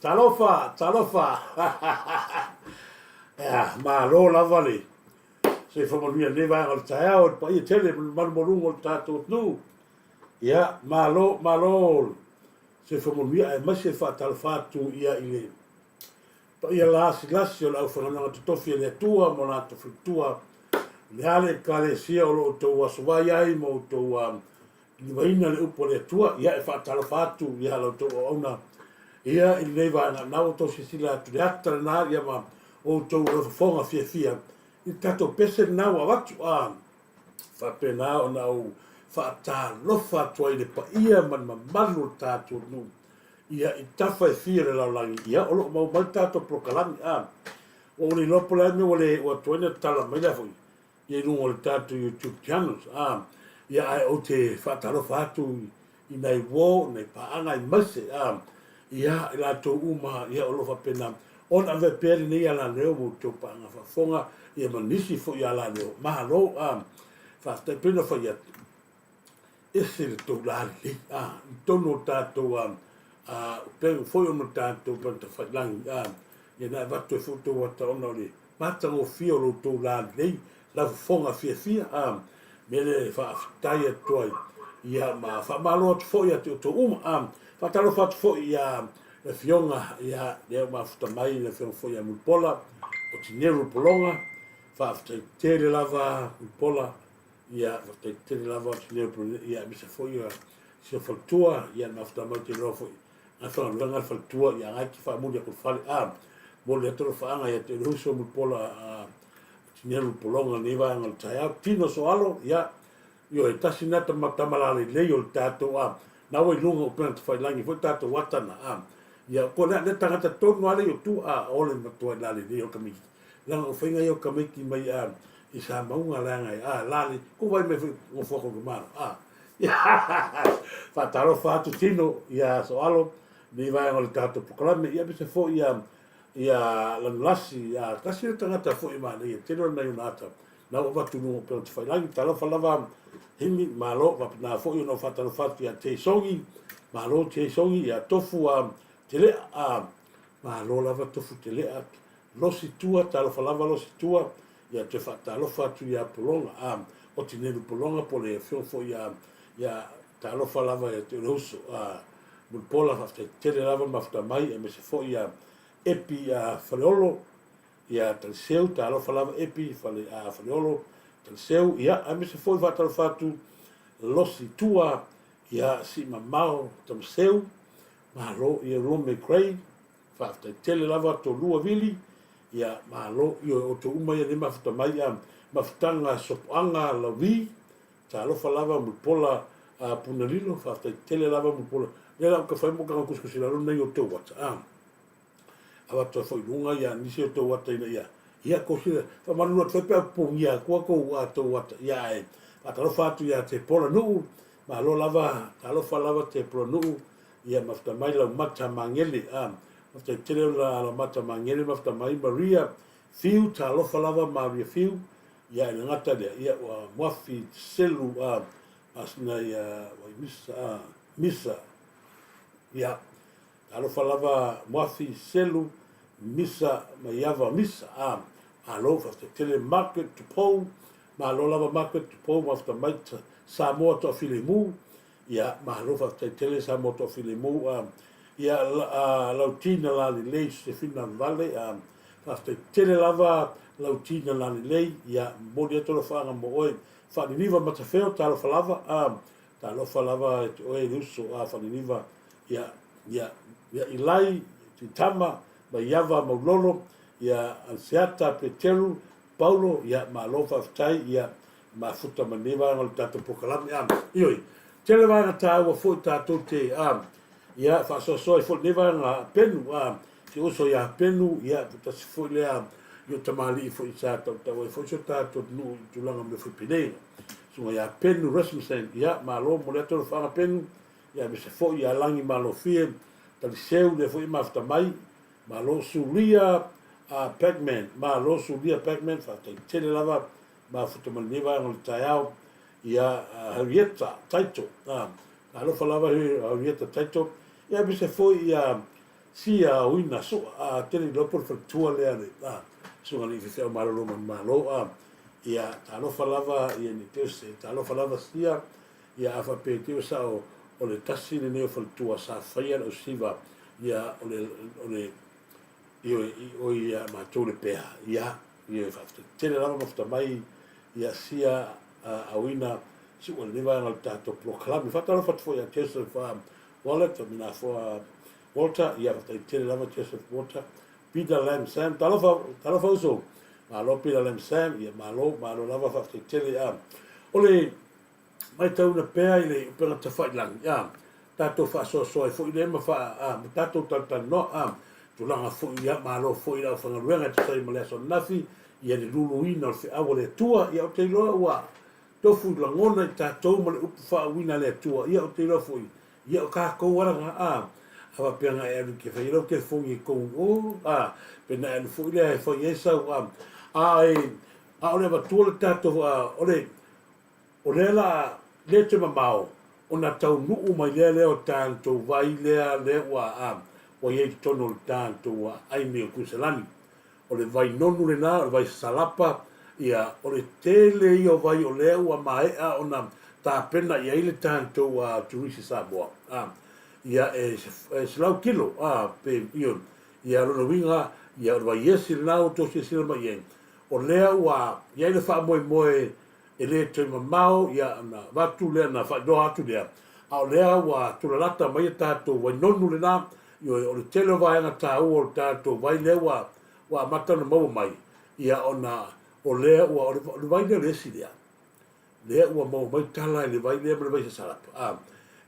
Talofa, talofa. Ea, malo lava le soifua manuia i lenei vaega o le taeao i le paia tele ma le mamalu maualuga o le tatou atunuu. Ia, malo, malo le soifua manuia aemaise faatalofa atu ia i le paia lasilasi o le aufaigaluega totofi a le Atua ma o latou faletua, o le a le Ekalesia o lo o outou asovai ai ma outou livaina le upu a le Atua, ia e faatalofa atu ia la outou auauna ia i lenei vaega. Na ua outou silasila atu i le ata lena ia ma outou alofafoga fiafia i le tatou pese lena ua avatu, a faapena ona ou faatalofa atu ai i le paia ma le mamalu o le tatou nuu ia i tafa e fia o le lalolagi, ia o lo o maua mai le tatou polokalame. A ua ou le iloa po o le a le mea ua le ua tuai ona tatala mai la foi ia i luga o le tatou YouTube channels. A ia ae ou te faatalofa atu i nai uo, nai paaga aemaise a ia i latou uma ia o lo o faapena ona avea pea lenei alaleo ma outou paaga faafofoga ia ma nisi foi alaleo. Malo a faafetai pei ona fai atu ese le tou lalelei a i totonu o tatou a upega foi ona tatou upegatafailagi a ia na avatu ai foi outou ata ona o le matagofie o lo outou lalelei lau fofoga fiafia a mea lea e faafetai atu ai ia ma faamalo atu foi ia te outou uma a faatalofa atu foi ia le afioga ia lea ua mafuta mai le afioga foi ia Mulipola o Tineru Pologa faafetai tele lava Mulipola Ia, faafetai tele lava atu lea pule, ia aemaise foi ia si o faletua, ia le mafuta mai te iloa foi ngai faigaluega le faletua, ia ngai te faamuli atu le fale, a momoli atu alofaaga ia te oe le uso Mulipola a Tinelu Pologa i lenei vaega o le taeao. Tino Soalo, ia, ioe, tasi lena tama, tama lalelei o le tatou, a, na ua i luga o upega tafailagi foi tatou ata na, a, ia, ko lea, lea tagata tonu lava lea i o tua, a, o le matuai lalelei o le tamaiti. Leaga o faiga ia o tamaiti mai, a, i sa mauga leaga e a lale ko vai mai foi gofo ko malo a faatalofa atu tino ia soalo nei vaega o le tatou polokalame ia aemaise foi ia ia Lanulasi ia tasi le tagata foi manaia tele o nai ona ata na ua avatu i luga o upega tafailagi talofa lava Himi malo faapena foi ona ou faatalofa atu ia Jay Songi malo Jay Songi ia Tofu a Telea a malo lava Tofu Telea Losi tua, talofa lava Losi tua, ia toe faatalofa atu ia Pologa, a, o Tinelu Pologa po o le afioga foi ia, ia talofa lava ia te oe le uso, a, Mulipola faafetai tele lava mafuta mai aemaise foi ia Epi a Faleolo, ia Taliseu, talofa lava Epi Fale, a, Faleolo, Taliseu, ia aemaise foi faatalofa atu Losi tua, ia Siimamao Tamaseu, malo ia Lome Gray, Faafetai tele lava tolua vili ia malo ioe outou uma ia nei mafuta mai ia mafutaga sopoaga lauvi talofa lava mulipola a punalilo faafetai tele lava mulipola lea la uka fai mo kanga kusikusi lalo nei outou ata a avatu ai foi luga ia nisi outou ata ina ia ia ko sila famalulu atu foi pe pugia atua kou a tou ata ia ae faatalofa atu ia te pola nuu malo lava talofa lava te pola nuu Ia mafuta mai lau mata magele a Faafetai tele ona lau mata magele mafuta mai Maria Fiu talofa lava Maria Fiu ia e le gata lea ia ua muafi selu a masina ia wai misa a misa ia talofa lava muafi selu misa maiava misa a malo faafetai tele Margaret Tupou malo lava Margaret Tupou mafuta mai Samoa Toafilemu Ia, malo faafetai tele Samoa Toafilemu, a, ia, a, Lautina Lalelei Josefina Vale, a, faafetai tele lava Lautina Lalelei, ia, momoli atu alofaaga mo oe, Faaliliva Matafeo, talofa lava, a, talofa lava ia te oe le uso, a, Faaliliva, ia, ia, ia, Ilai, Tuitama, Maiava Maulolo, ia, Anseata Peteru, Paulo, ia, malo faafetai, ia, mafuta ma lenei vaega o le tatou polokalame. A, ioe, tele vaega taua foi tatou te, a, ia, faasoasoa ai foi lenei vaega a Penu, a, si uso ia Penu, ia, tasi foi lea i o tamalii foi sa tautau ai foi so tatou atunuu i tulaga o mea foi penei. Susuga ia Penu Rasmussen, ia, malo mo le atu alofaaga Penu, ia, aemaise foi ia Lagi Malofie, Taliseu, lea foi e mafuta mai, malo Sulia, a, Pacman, malo Sulia Pacman, faafetai tele lava Mafuta ma lenei vaega o le taeao ia Harrieta Taito. Alofa lava Harrieta Taito. Ia aemaise foi ia sia auina soa, a, tele iloa po o le faletua lea le, a, susuga i le faifeau malolo manumalo, a, ia, talofa lava, ia ne i te i ua sese, talofa lava sia, ia, a faapea i te i ua sao, o le tasi lenei o faletua sa faia le ausiva, ia, o le, o le, ioe, i oi ia matou le pea, ia, ioe, faafetai tele lava mafuta mai, ia, sia, auina, su'a lenei vaega o le tatou polokalame. Faatalofa atu foi ia Joseph Wallet, o Mina foa Walter, ia, faafetai tele lava Joseph Walter, Peter Lam Sam, talofa, talofa uso, malo Peter Lam Sam, ia, malo, malo lava, faafetai tele, a, o le, Matauina pea i le upega tafailagi, a, tatou faasoasoa ai foi lea ma faa, a, ma tatou talatalanoa, a, tulaga foi, ia, malo foi i le aufaigaluega e tusa ai ma le aso ananafi, ia le luluina o le feau a le Atua, ia, ou te iloa ua tofu i lagona i tatou ma le upu faauuina a le Atua, ia, ou te iloa foi, ia, o tatou ala na, a, a faapea na e alu e te fai ai lau telefoni e tou i o, a, pe na e alu foi lea e fai ai sau, a, a e, a o le avatua le tatou, a, o le, O lea la le te mamao ona taunuu mai lea lea o tatou vai lea lea ua a ua i ai i totonu o le tatou aini o Kuiselani. O le vai nonu lena, o le vai sasalapa, ia, o le tele ia o vai o lea ua maea ona tapena i ai le tatou turisi Samoa. A, ia, e 100 kilo, a, pe, ioe, ia, lona uiga, ia, o le vai esi lena ua outou silasila mai i ai. O lea ua i ai le faamoemoe E le toe mamao ia ona avatu lea ona faailoa atu lea, a o lea ua tulalata mai a tatou vainonu lena, ioe, o le tele o vaega taua o le tatou vai lea ua ua amata ona maua mai, ia ona o lea ua o le vai lea o le esi lea, lea ua maua mai tala i le vai lea ma le vai sasalapa, a,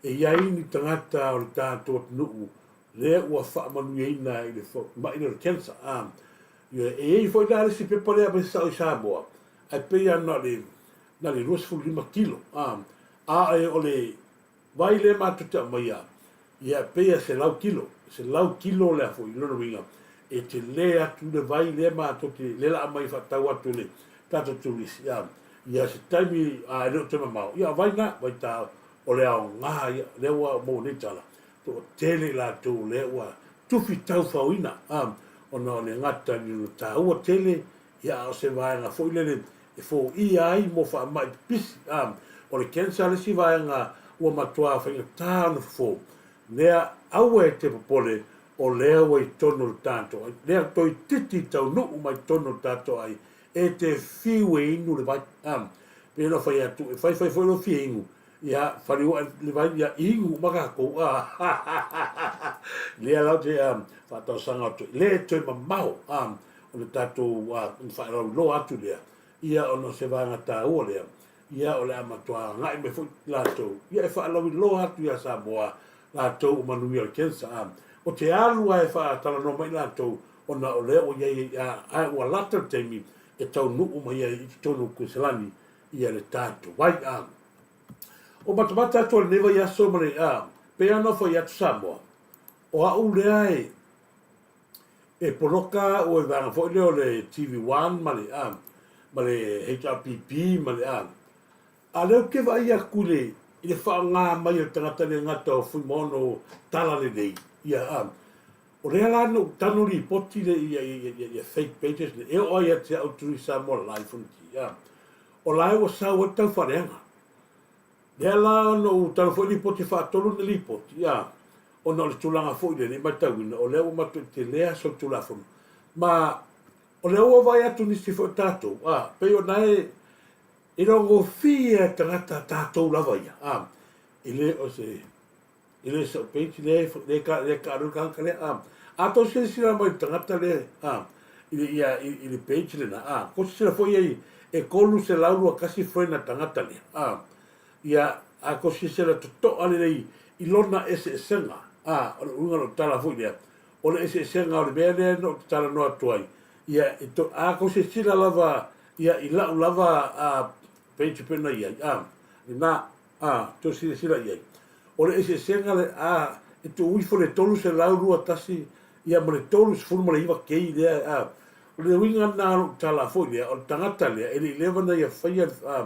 e i ai ni tagata o le tatou atunuu lea ua faamanuiaina i le ma'i lea o le cancer, a, ioe, e i ai foi la le isi pepa lea e aumai sao i Samoa, Ae pei lava na o le, na o le 25 kilo, a, a e o le vai lea matou te aumaia, ia e pei e 100 kilo, 100 kilo le a foi, lona uiga, e tele atu le vai lea matou te, lea la aumai faatau atu e le tatou turisi, a, ia se taimi, a e le o toe mamao, ia o vai na, vai ta, o le aoga ia, lea ua maua nei tala, toatele i latou lea ua tufi taufaoina, a, ona o le gata i lona taua tele, Ia, a o se vaega foi lele e foia ai mo faamai pipisi. A, o le cancer le isi vaega ua matua faigata ona fofo. Lea, aua e te popole, o lea ua i totonu o le tatou ai. Lea toeitiiti taunuu mai totonu o le tatou ai, e te fiu e inu le vai. A, pei ona fai atu, e faifai foi lou fia inu, ia, faliu ae le vai, ia, inu uma tatou. A, lea la ou te faatalosaga atu ai, le toe mamao. A, o le tatou faailoa atu lea, ia ona o se vaega taua lea, ia o le a matua agai mai foi latou, ia e faalauiloa atu ia Samoa latou o manuia o le cancer. A, o te alu lava e faatalanoa mai latou ona o lea ua i ai, a, ae ua lata le taimi e taunuu mai ai i totonu o Kuiselani ia le tatou vai. A, o matamata atu o lenei vaiaso ma le, a, pei lava ona fai atu Samoa, o au lea e, E poloka au i vaega foi lea o le TV One ma le, a, ma le HRPP ma le, a, a o lea ou te vaai atu i le, i le faaaoga mai o le tagata le gata o Fuimaono Talalelei, ia, a, o lea la na ou tago lipoti le, ia, ia, ia, ia fake pages nei, e oo lava ia te au Tui Samoa Live Fonoti, a, o la e ua sau ai le taufaaleaga. Lea la na ou tago foi lipoti e faatolu na lipoti, a, ona o le tulaga foi lele i matauina o lea ua matuai tele aso o le Tulafono ma o lea ua vaai atu nisi foi o tatou, a, pei o na e e logofie e tagata tatou lava ia, a, e le o se e le sau page lea lea ka lea ka le tagata lea, a, a tou silasila mai i le tagata lea, a, i le ia i le page lena, a, tou silasila foi i ai e 321 friend a tagata lea, a, Ia, a tou silasila totoa lelei i lona eseesega, a, o le uiga o lau tala foi lea, o le eseesega o le mea lea na ou talanoa atu ai, ia, e to, a tou silasila lava, ia, i lau lava a, page pei ona i ai, a, lena, a, tou silasila i ai. O le eseesega le, a, e tuu ifo le 321, ia, ma le 39 K lea, a, o le uiga lena o lou tala foi lea, o le tagata lea, e le i leva ona ia faia, a,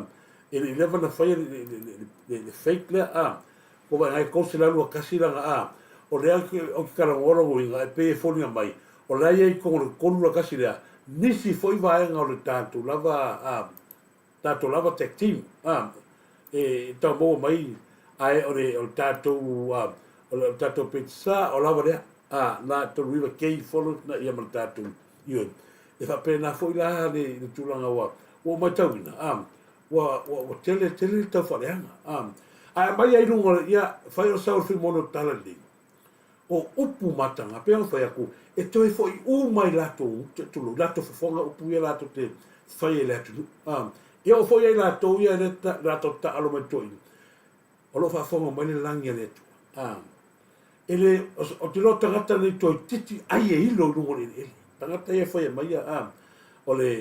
E le i leva ona faia le fake lea a. Ua vaai nai 321 lana a. O lea ou te talanoa lona uiga e pei e foliga mai o la e i ai i totonu o le 3.1 lea nisi foi vaega o le tatou lava a tatou lava tech team a e tau maua mai ae o le o le tatou a o le tatou page sa o lava lea a na 39K followers na ia ma le tatou ioe e faapena foi la le le tulaga ua ua ou matauina a ua ua ua tele tele le taufaaleaga a ae aumai ai i luga o le ia fai o le sao o le fuimaono o le tala lelei O upu mataga, pei ona fai atu, e toe foi uma i latou, tulou, latou fofoga upu ia latou te faia i le atunuu. A, e oo foi ia i latou ia lea latou te taaalo mai toeaiina, o lo o faafofoga mai le lagi a le Atua. A, e le, ou te iloa o tagata nei toeitiiti ai e ilo i luga o le eleele. Tagata ia e faia mai ia, a, o le,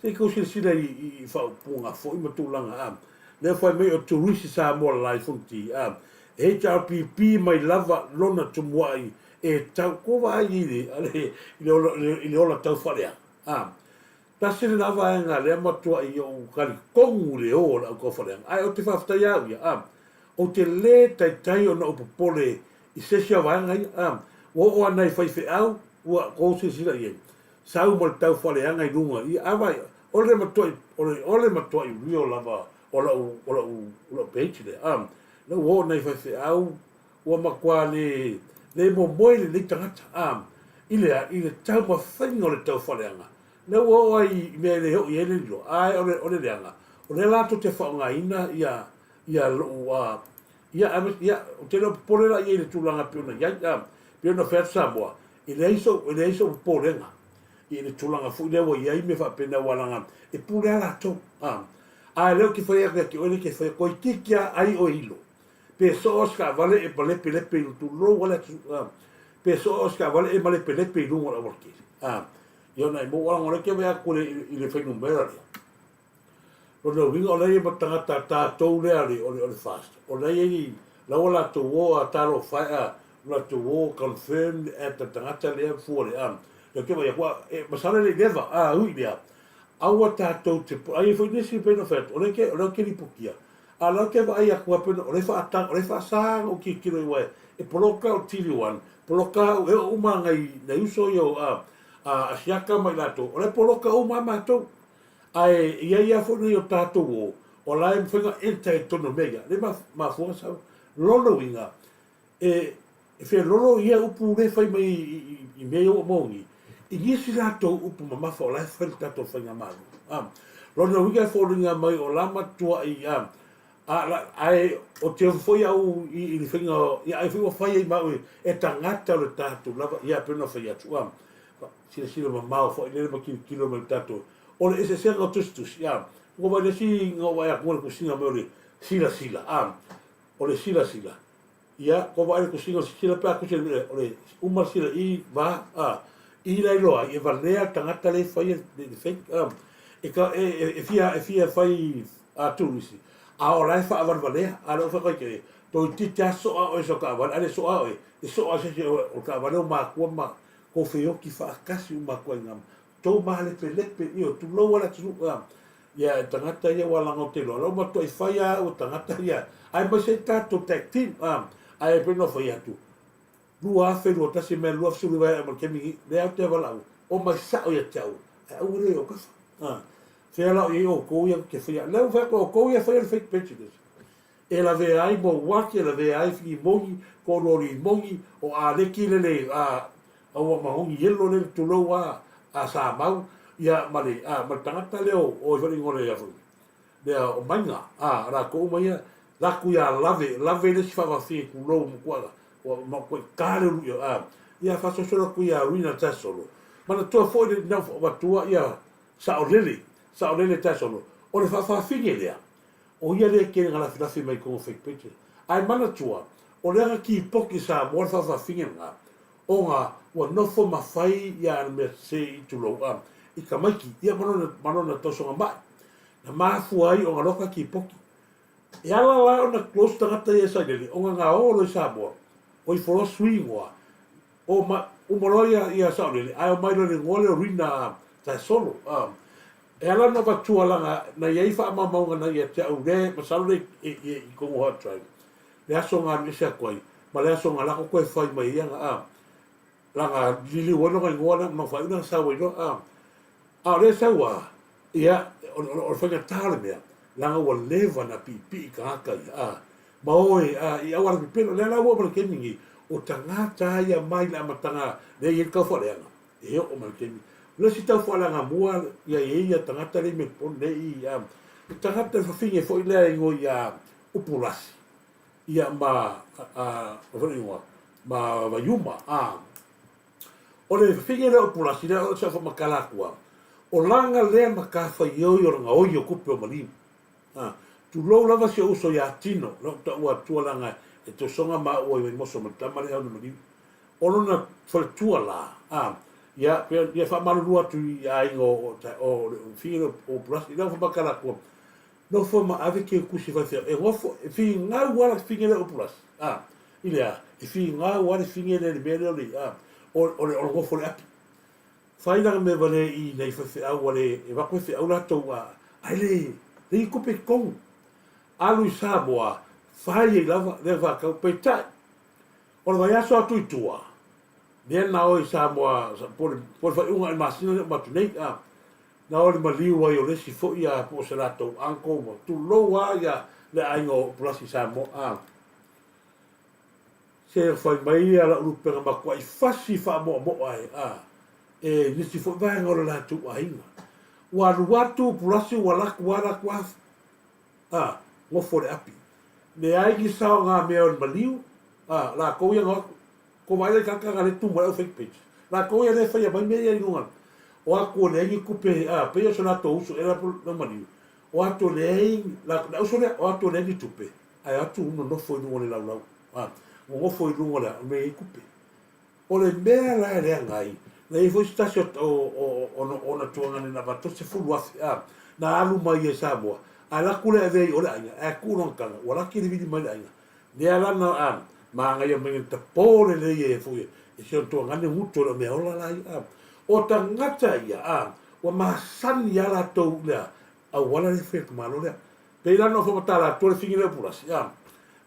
se i tou silasila i, i, i faaupuga foi ma tulaga, a, lea fai mai o Turisi Samoa Live Fonti, a, HRPP mai lava lona tumuai e tau ko vaai i le, i le, ola, i le ola tau faaleaga. A, tasi lena vaega lea matuai ou talitonu i le o o le au tau faaleaga. Ae ou te faafetai au ia, a, ou te le taitai ona ou popole i se isi o vaega ia. A, ua oo lava nai faifeau ua tou silasila i ai, sau ma le tau faaleaga i luga i, a vaai, o le matuai, o le, o le matuai real lava o lau, o lau, o lau page lea. A, lea ua oo nai faifeau, ua matua le, le momoe lenei tagata, a, i le a, i le taumafaiga o le taufaaleaga. Lea ua oo ai i mea e le oo i ai le lilo, ae o le, o le leaga, o lea latou te faaaogaina ia, ia lou, a, ia, ia, ou te le o popole la i ai i le tulaga e pei ona i ai, a, pei ona fai atu Samoa, e leai sou, e leai sou popolega i le tulaga foi lea ua i ai mea faapena aua leaga e pule lava latou, a. A lea ou te fai atu ia te oe lea e te faia, toeitiiti lava ai oe ilo. Pe soo se taavale e malepelepe i tulou a le atunuu, a, pe soo se taavale e malepelepe i luga o le aualatele. A, ia ona e maua, leaga o lea e te vaai atu i le fuainumera lea. Lona uiga o la e i ai ma tagata a tatou lea o le, o le, o le FAST, o la e i ai, la ua latou o a talofa e, a, ua latou o confirm le add a le tagata lea fua le, a, lea ou te vaai atu, a, e, masalo e le i leva, a, ui i lea, Aua tatou te ai ai foi nisi pei ona fai atu, o lea ke, o lea ou te lipotia, a o lea ou te vaai atu lava pei ona, o lea e faatag, o lea e faasa ona ou tilotilo i aua e poloka au i le TV One, poloka au, e oo uma lava nai, nai uso ia o, a, a Asiata ma i latou, o la e poloka uma lava matou. Ae i ai lava foi nai o tatou o, o la e mafai ona enter i totonu o mea ia, lea e mafua ona sau. Lona uiga, E felolo ia upu lea e fai mai i mea ia ua moni, i nisi latou upu mamafa o la e fai le tatou faigamalo. A, lona uiga e foliga mai o la matuai, a, a, ae o te ofo foi au i le faiga, ia ai foi ua fai ai ma au e tagata o le tatou lava, ia pei ona fai atu, a, silasila mamao foi lele ma tilotilo mai le tatou, o le eseesega o tusitusi, a, ua vaai le isi na ou vaai atu i le tusiga mai o le silasila, a, o le silasila, Ia, kua vaai le tusiga o le sisila pe a tusi o le uma le sila i, va, a, i la iloa ai, e valea le tagata lea e faia le fake, a, e ka, e, e, e fia, e fia fai a turisi, a o la e faavalevalea, a lea ua fai atu ai, toeitiiti lava soa oe i sau taavale, a le soa oe, e soa se isi o le taavale o matua ma tou feoti faatasi uma atu ai i ina, tou malepelepe, ioe, tulou lava le atunuu, a. Ia e tagata ia ua laga ou te iloa la ua matuai fai a au e tagata ia aemaise ai tatou tag team a ae pei ona fai atu 2021 mea 2019 ai ma le taimi nei lea ou te valaau o mai sao ia te au ae aua le i ou kafa a fea la o i ai outou ia te faia lea ua fai atu outou ia faia le fake prejudice e lavea ai Mouati e lavea ai Filimoni Kolo Limoni o Aleki lele a A ua maoni yellow lele tulou a a Samau ia ma le a ma le tagata lea o o ai foi le igoa lea foi lea o Maiga a latou uma ia latou ia lave lave le isi faafafine tulou matua ua matua ka le ulu a ia faasolosolo atu ia Rina Tasolo manatua foi le na avatua ia saolele saolele Tasolo o le faafafine lea o ia lea tele na lafilafi mai totonu o fake pages ae manatua o lea na tipoki i Samoa le faafafine lena Ona ua nofo ma fai ia ana mea sese i tulou a i tamaiti ia ma lona, ma lona tausoga mai. Na mafua ai ona loka kipoki. E ala la ona close tagata ia e sailele, ona na o loa i Samoa, o ifo loa sui igoa, o ma, uma loa ia, ia Saolele, ae omai loa i le igoa lea o Rina Taesolo. A, e ala ona avatua laga na i ai faamaumauga na ia te au le, masalo le i, i, i tonu o hard drive, le aso na alu ese atu ai. Ma le aso na lako toe fai mai ai ana, laga liliu ai lona igoa ma faaiu na sau ai loa, A o lea e sau a, ia, o le faigata o le mea, leaga ua leva ona piipii tagata ia, ma o e, i auala pepelo. O lea la ua oo mai i le taimi lenei, o tagata lava ia mai le amataga lea e i ai le taufaaleaga, e oo mai i le taimi. O le isi taufaaleaga mua ia i ai ia tagata lea i Melbourne nei, le tagata le fafine foi lea e igoa ia Upulasi, ia ma, o le igoa, ma Vaiuma, O le fafine lea o Pulasi lea o sa ou faamatala atu a, o lana lea matafaioi o le gaoi o tupe o maliu. A, tulou lava si ou uso ia Tino, lea ou taua atua leaga e tosoga maua i Vaimoso ma le tama lea e maliu. O lona faletua la, a, ia, pe, ia faamalulu atu i aiga o, o, o le fafine lea o Pulasi, lea ou faamatala atua, nofo ma ave ke tusi faifeau, e nofo, e finau lava le fafine lea o Pulasi, a, I le a? E finau lava le fine lea i le mea lea o le, a, o, o le, o le nofo i le api. Fai lana mea valea i nai faifeau ua le avatu faifeau latou, a, ae le, leai ni tupe i totonu. Alu i Samoa, fai ai lava lea faatau. Peitai, o le vaiaso atu i tua, lea na o i Samoa, po o le, po o le faaiuga o le masina lea ua uma atu nei, a, na o i le maliu ai o le isi foi, a, po o se latou uncle, ua tulou lava ia le aiga o Pulasi i Samoa, a. Se fai mai ia lau lupega matuai fasi faamoamoa e a e nisi foi vaega o le latou aiga. Ua alu atu Pulasi ua alu atu a latou a a nofo le api. Leai ni saogamea o le maliu a latou ia na o atu. Ko vaai la i tagata na le tumu ai au fake page. Latou ia lea e faia mai mea ia i luga. O atu e leai ni tupe a pei o so latou uso ea la maliu. O atu e leai la le auso lea o atu e leai ni tupe. Ae atu nonofo i luga o le laulau, a, nonofo i luga o le mea e i ai tupe. O le mea la e leaga ai, na i ai foi se tasi o, o, o, ona tuagane na avatu ai le 10,000, a, na alu mai ai Samoa, ae alu atu lea e avea i o le aiga, ae tuu lona taga, ua laki le vili mai le aiga. Lea la na, a, manaia mai na tapo lelei e foi e si ona tuagane gutu o le mea ola la ia, a. O tagata ia, a, ua masani lava latou i le auala lea e fai e le tamaloa lea. Pei la ona ou faamatala atua le figi lea o Pulasi, a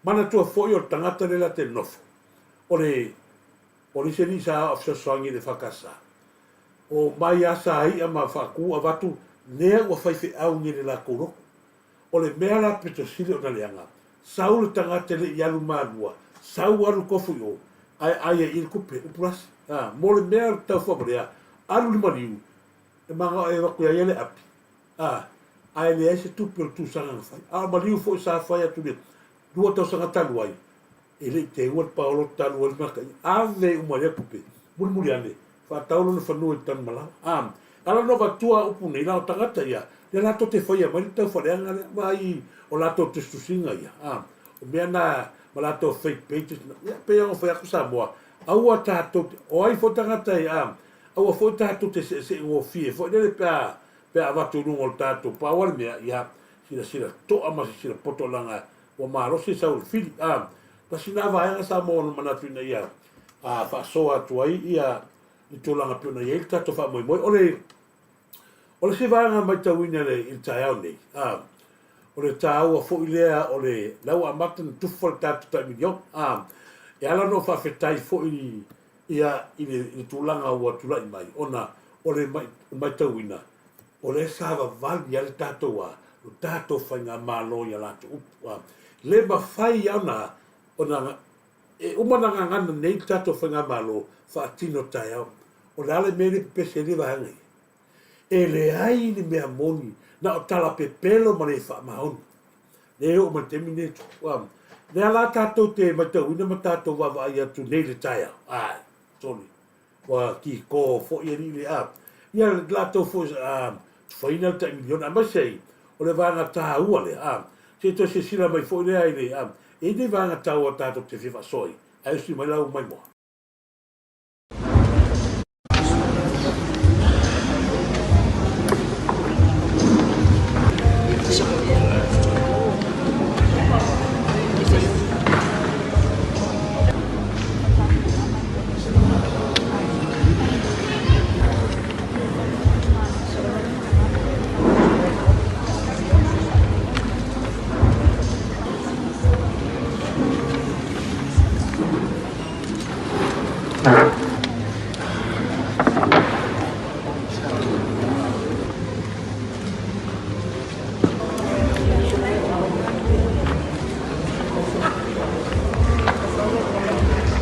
manatua foi o le tagata lea la te nofo, o le o le isi alii sa fesoasoani i le EFKS, o mai a sa i'a ma faatu avatu lea ua faifeau nei i le latou lotu. O le mea la pito sili ona leaga, sau le tagata e le i alu malua, sau alu tofu i o, ae ai ai i le tupe, o Pulasi, a mo le mea tau faavalea, alu i le maliu, e manao e avatu ia ia le api, A, ae leai se tupe o le tusaga na fai. A o maliu foi sa fai atu i le 2 tausaga talu ai, e le i teua le paolo talu ai le mataia. Ave uma i lea tupe, mulimuli ane, faatau lona fanua i Tanumalala. A, ala ona avatua upu nei, la o tagata ia, lea latou te faia mai le taufaaleaga lea, vaai o latou tusitusiga ia. A, o mea na ma latou fake pages, ia, pei ona fai atu Samoa, aua tatou te, o ai foi tagata e, a, aua foi tatou te seesee gofie foi lele pe a pe a avatu i luga o le tatou pau a le mea, ia, silasila toa ma silasila poto leaga ua malosi le sau o le fili. A, tasi lena vaega sa maua ona manatu ina ia a, faasoa atu ai ia le tulaga pei ona i ai le tatou faamoemoe. O le, o le isi vaega matauina i le, i le taeao nei, a, o le taua foi lea o le, la ua amata ona tufa le tatou tai miliona. A, e ala ona ou faafetai foi ia i le, i le tulaga ua tulai mai, ona o le matauina, o lea sa vavali lava le tatou a, lo tatou faigamalo i a latou upu. A, le mafai lava ona, ona e uma ona gagana nei le tatou faigamalo faatino taeao. O le a le mea lea e pepese ai le vaega ia? E leai ni mea moni, na o tala pepelo ma le faamaoni. Lea e oo mai le taimi lenei, lea la tatou te matauina ma tatou vaavaai atu nei i le taeao, ai, sole, ua kiko foi alii le a. Ia latou foi tufaina le tai miliona, aemaise ai o le vaega taua lea, a, se i toe silasila mai foi lea i le, a, e i ai nei vaega taua tatou te fia faasoa ai, ae usi mai lau maimoa.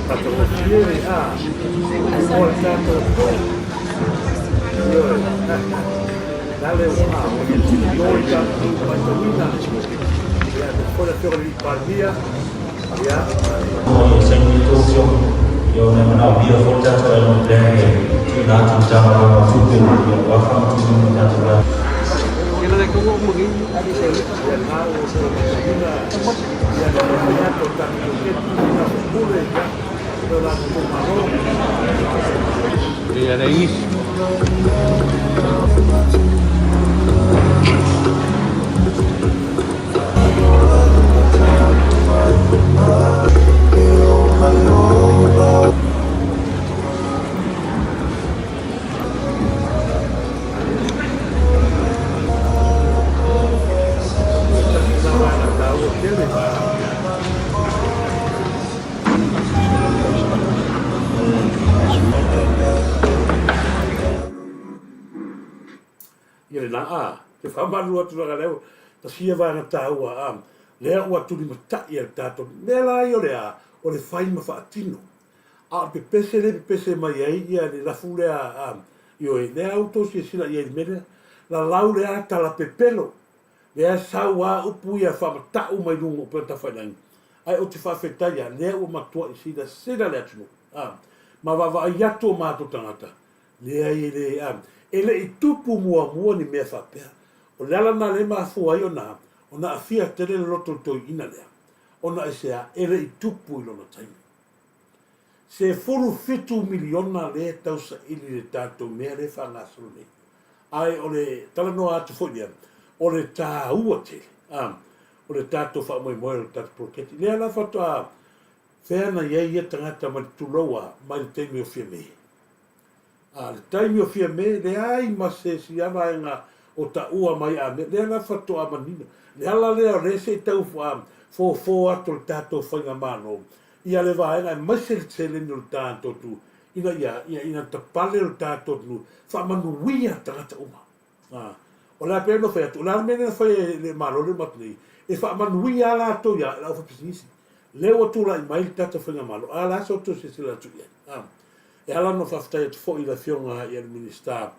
Matagofie le a o le tatou po. Ioe. Lale ua a o le tatou matauina. Ia, le foi le afioga i le Palemia. Ia, Ia saini tou afioga, ia ona e manaomia foi le tatou annual plan e tuuina atu i le Matagaluega o Tupe ia aua le faamatuina o tatou Ia, na ua toe matauina ia le taumafai atu o le tatou poloketi i lena foi pule, ia, o le latou itumalo. O le tasi lena vaega taua tele. Ia lena, a, te faamalu atu leaga lea ua tasi ia vaega taua, a, lea ua tulimatai e le tatou mea la ia o le a, o le fai ma faatino. A o le pepese lea e pepese mai ai ia le lafu lea, a, ioe, lea ua outou silasila i ai i le mea lea, lalau le a tala pepelo, lea sau a upu ia faamatau mai luga o upega tafailagi, ae ou te faafetai a, lea ua matuai silasila le atunuu, a, ma vaavaai atu o matou tagata, Leai e le, a, e le i tupu muamua ni mea faapea. O le ala lena lea e mafua ai ona, ona aafia tele le loto o le toeaina lea, ona aisea, e le i tupu i lona taimi. 17 miliona lea e tausaili i le tatou mea lea e faagasolo nei. Ae o le talanoa atu foi lea, o le taua tele, a, o le tatou faamoemoe o le tatou poloketi. Lea la faatoa fea na i ai ia tagata mai le tulou a, mai le taimi o Fiame. A le taimi o Fiame, leai ma se isi a vaega o taua mai a mea, lea la faatoa manino. Le ala lea o lea se i tau fofo atu o le tatou faigamalo ia le vaega aemaise le seleni o le tatou atunuu ina ia, ia ina tapale o le tatou atunuu, faamanuia tagata uma. A, o le a pei ona fai atu, o le a le mea lea na fai e le Malo lea ua atu nei, e faamanuia lava latou ia le aufaipisinisi. Lea ua tulai mai le tatou faigamalo, a o le a sa outou silasila atu i ai? A, e ala ona faafetai atu foi i le Afioga i le Minisita,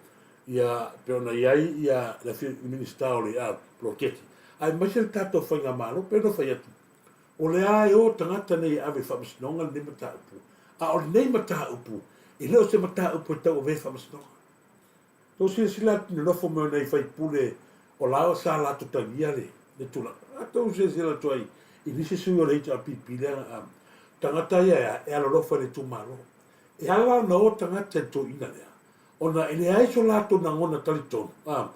ia, pei ona i ai ia le Afioga i le Minisita o le a, poloketi, aemaise le tatou faigamalo, pei ona fai atu, o lea e o tagata nei e ave i le faamasinoga lenei mataupu, a o lenei mataupu, e le o se mataupu e tauavea i faamasinoga. Tou silasila atu i le nofo mai o nai faipule o la sa latou talia le le tulaga. A tou silasila atu ai i nisi sui o le HRPP lea a tagata ia e a e alolofa i le itumalo. E ala ona o tagata i le toeaina lea ona e leai so latou lagona talitonu a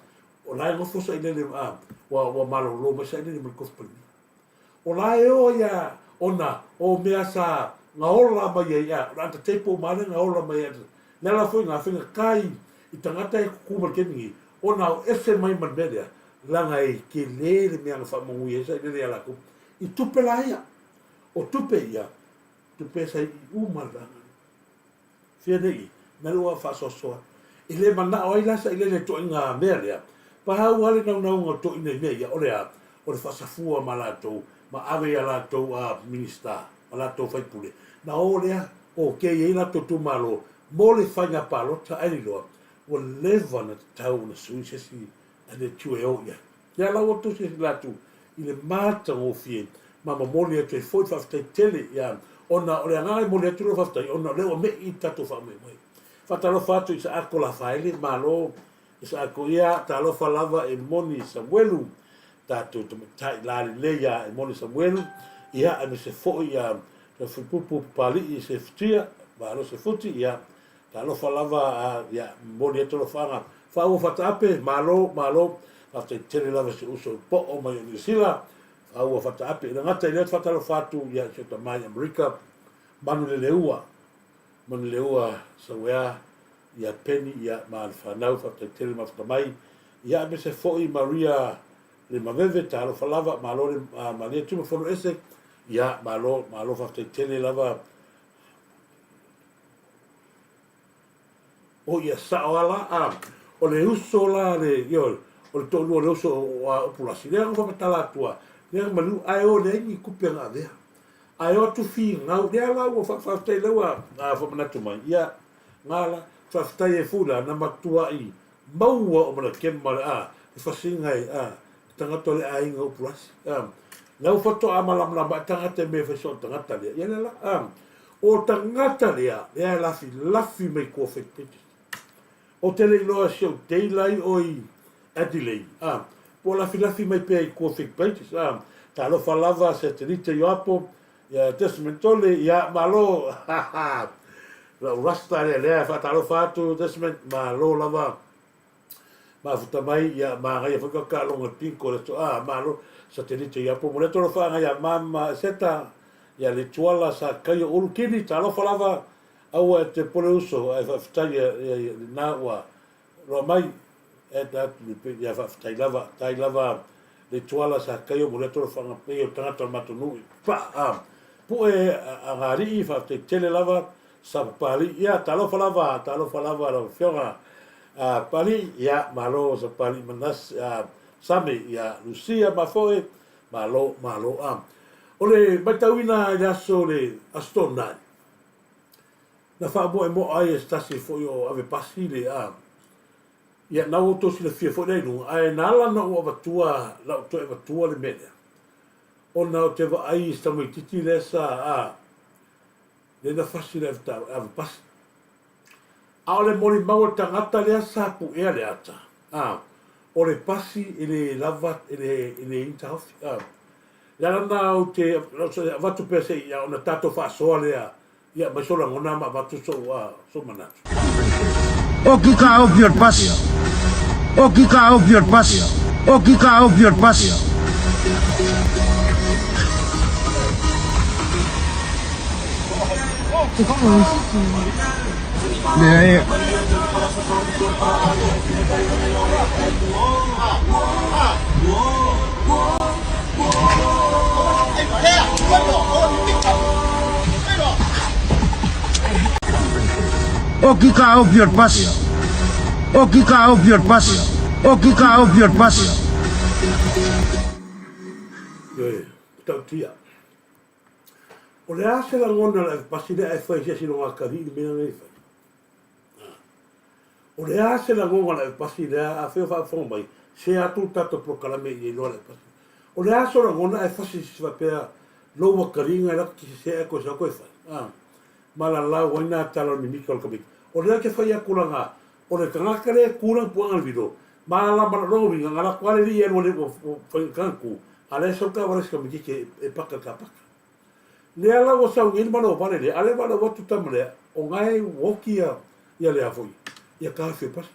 o la e nofo sailele a ua ua malolo mai sailele ma le kofi palimia. O la e o ia ona o mea sa gaola mai ai a, o le under table uma lea gaola mai ai. Le ala foi na faigata i i tagata e tutu ma le taimi nei ona o ese mai ma le mea lea leaga e tele le mea na faamanuia ai sailele ia latou i tupe la ia. O tupe ia, tupe sa i uma le vaega. Fia nei, mea lea ua faasoasoa. E le manao ai la sailele i toaiga mea lea. Pau lava le naunauga o toeaiina i mea ia, o le a? O le faasafua ma latou, ma ave i a latou Minista, ma latou faipule, na o lea, okay ai latou itumalo mo le faiga palota, ae liloa, ua leva ona tatau ona sui se isi LQ e o i ai. Ia la ua tusi atu latou i le matagofie ma momoli atu ai foi le faafetai tele ia ona o le agaga e momoli atu lau faafetai ona o lea ua me'i le tatou faamoemoe. Faatalofa atu i Saako Lafaele, malo i Saako ia, talofa lava e moni Samuelu, tatou tamaitai lalelei ia e moni Samuelu, ia aemaise foi ia Fuipupu Papali'i Sefutia, malo Sefuti, ia Talofa lava a, ia, momoli atu alofaaga. Faaua Fataape, malo, malo. Faafetai tele lava i si uso i poo mai o Niu Sila. Faaua Fataape. E le gata i lea, faatalofa atu ia i si o tama i Amerika, Manuleleua, Manuleleua Sauea, ia Penny, ia, ma le fanau, faafetai tele mafuta mai. Ia, aemaise foi Maria Le Maveve, talofa lava, malo le, malie tuma fono ese. Ia, malo, malo, faafetai tele lava. O ia sao a la, a, o le uso la le, ioe, o le toalua o le uso o a Upulasi, lea na faamatala atu a, lea na maliu, ae o leai ni tupe na avea. Ae o atu finau, lea la ua faafetai lea ua faamanatu mai, ia, na la, faafetai ai foi la, na matuai maua o Malakema le, a, le fasiga e, a, le tagata o le aiga o Upulasi, a, lea ua faatoa malamalama ai tagata i mea e fai soo tagata lea, ia lea la, a, O tagata lea, lea e lafilafi mai kua fake pages. O te le iloa si ou teila i o i Adelaide, a, po o lafilafi mai pea i kua fake pages, a, talofa lava Satelite Ioapo, ia Desmond Tole, ia, malo, ha ha, lau rasta lea, lea e faatalofa atu Desmond, malo lava. Mafuta mai, ia, manaia foi ka taaloga pinko le aso, a, malo, satelite ia po mo le tolo whaanga ia mama seta, ia le tuala sa kaio ulu kini, talofa lava, aua e te pole uso, ai whaafetai ia, ia, ia, na ua roa mai, e ta atu le pe, ia whaafetai lava, tai lava le tuala sa kaio mo le tolo whaanga pei o tangata o matou nui, pa, a, pue a, a ngāri'i, whaafetai tele lava, Sa Papalii, ia, talofa lava, talofa lava lau Afioga a Papalii, ia, malo sa Papalii Manase, a Same, ia, Lucia ma foe, malo, malo, a. O le matauina i le aso le Aso Toonai, na faamoemoa ai e se tasi foi o ave pasi le, a, ia, na ua outou silafia foi lea i luga, ae na ala ona ou avatua, na ou toe avatua le mea lea, ona ou te vaai i se tamaitiiti lea sa, a, lea na fasi le ave pasi. A o le molimau a le tagata lea sa puea le ata, a, o le pasi e le lava, e le, e le i taofi. A, le ala na ou te avatu pea se i, ona tatou faasoa lea, ia aumai sou lagona ma avatu sou, a, sou manatu. Oki ka ofi o le pasi. Oki ka ofi o le pasi. Oki ka ofi o le pasi. Leai. Oki ka ofi o le pasi. Oki ka ofi o le pasi. Oki ka ofi o le pasi. Ioe, matautia. O le a se lagona o le ave pasi lea ae fai se isi loga kalii le mea lena e fai? O le a se lagona o le ave pasi lea afai o faafofoga mai, share atu le tatou polokalame i iloa le ave pasi. O le a so lagona ae fasi se faapea lou akaliga e lako te sese ae koe sau koe fai. A malalau ai na tala o le mimika o le kamiki. O lea ke fai atu langa o le tagata lea e ku lana puaga le vilo, malama lona uiga nga lako a le lii e lua le ua fai ka ku, a lea sau ka wale se kamiki ke e paka ka paka. Lea la ua sau nei le malo vale lea, a lea ua lau atu tama lea, o ngae ua oki ia, ia lea foi, ia ka afio pasi.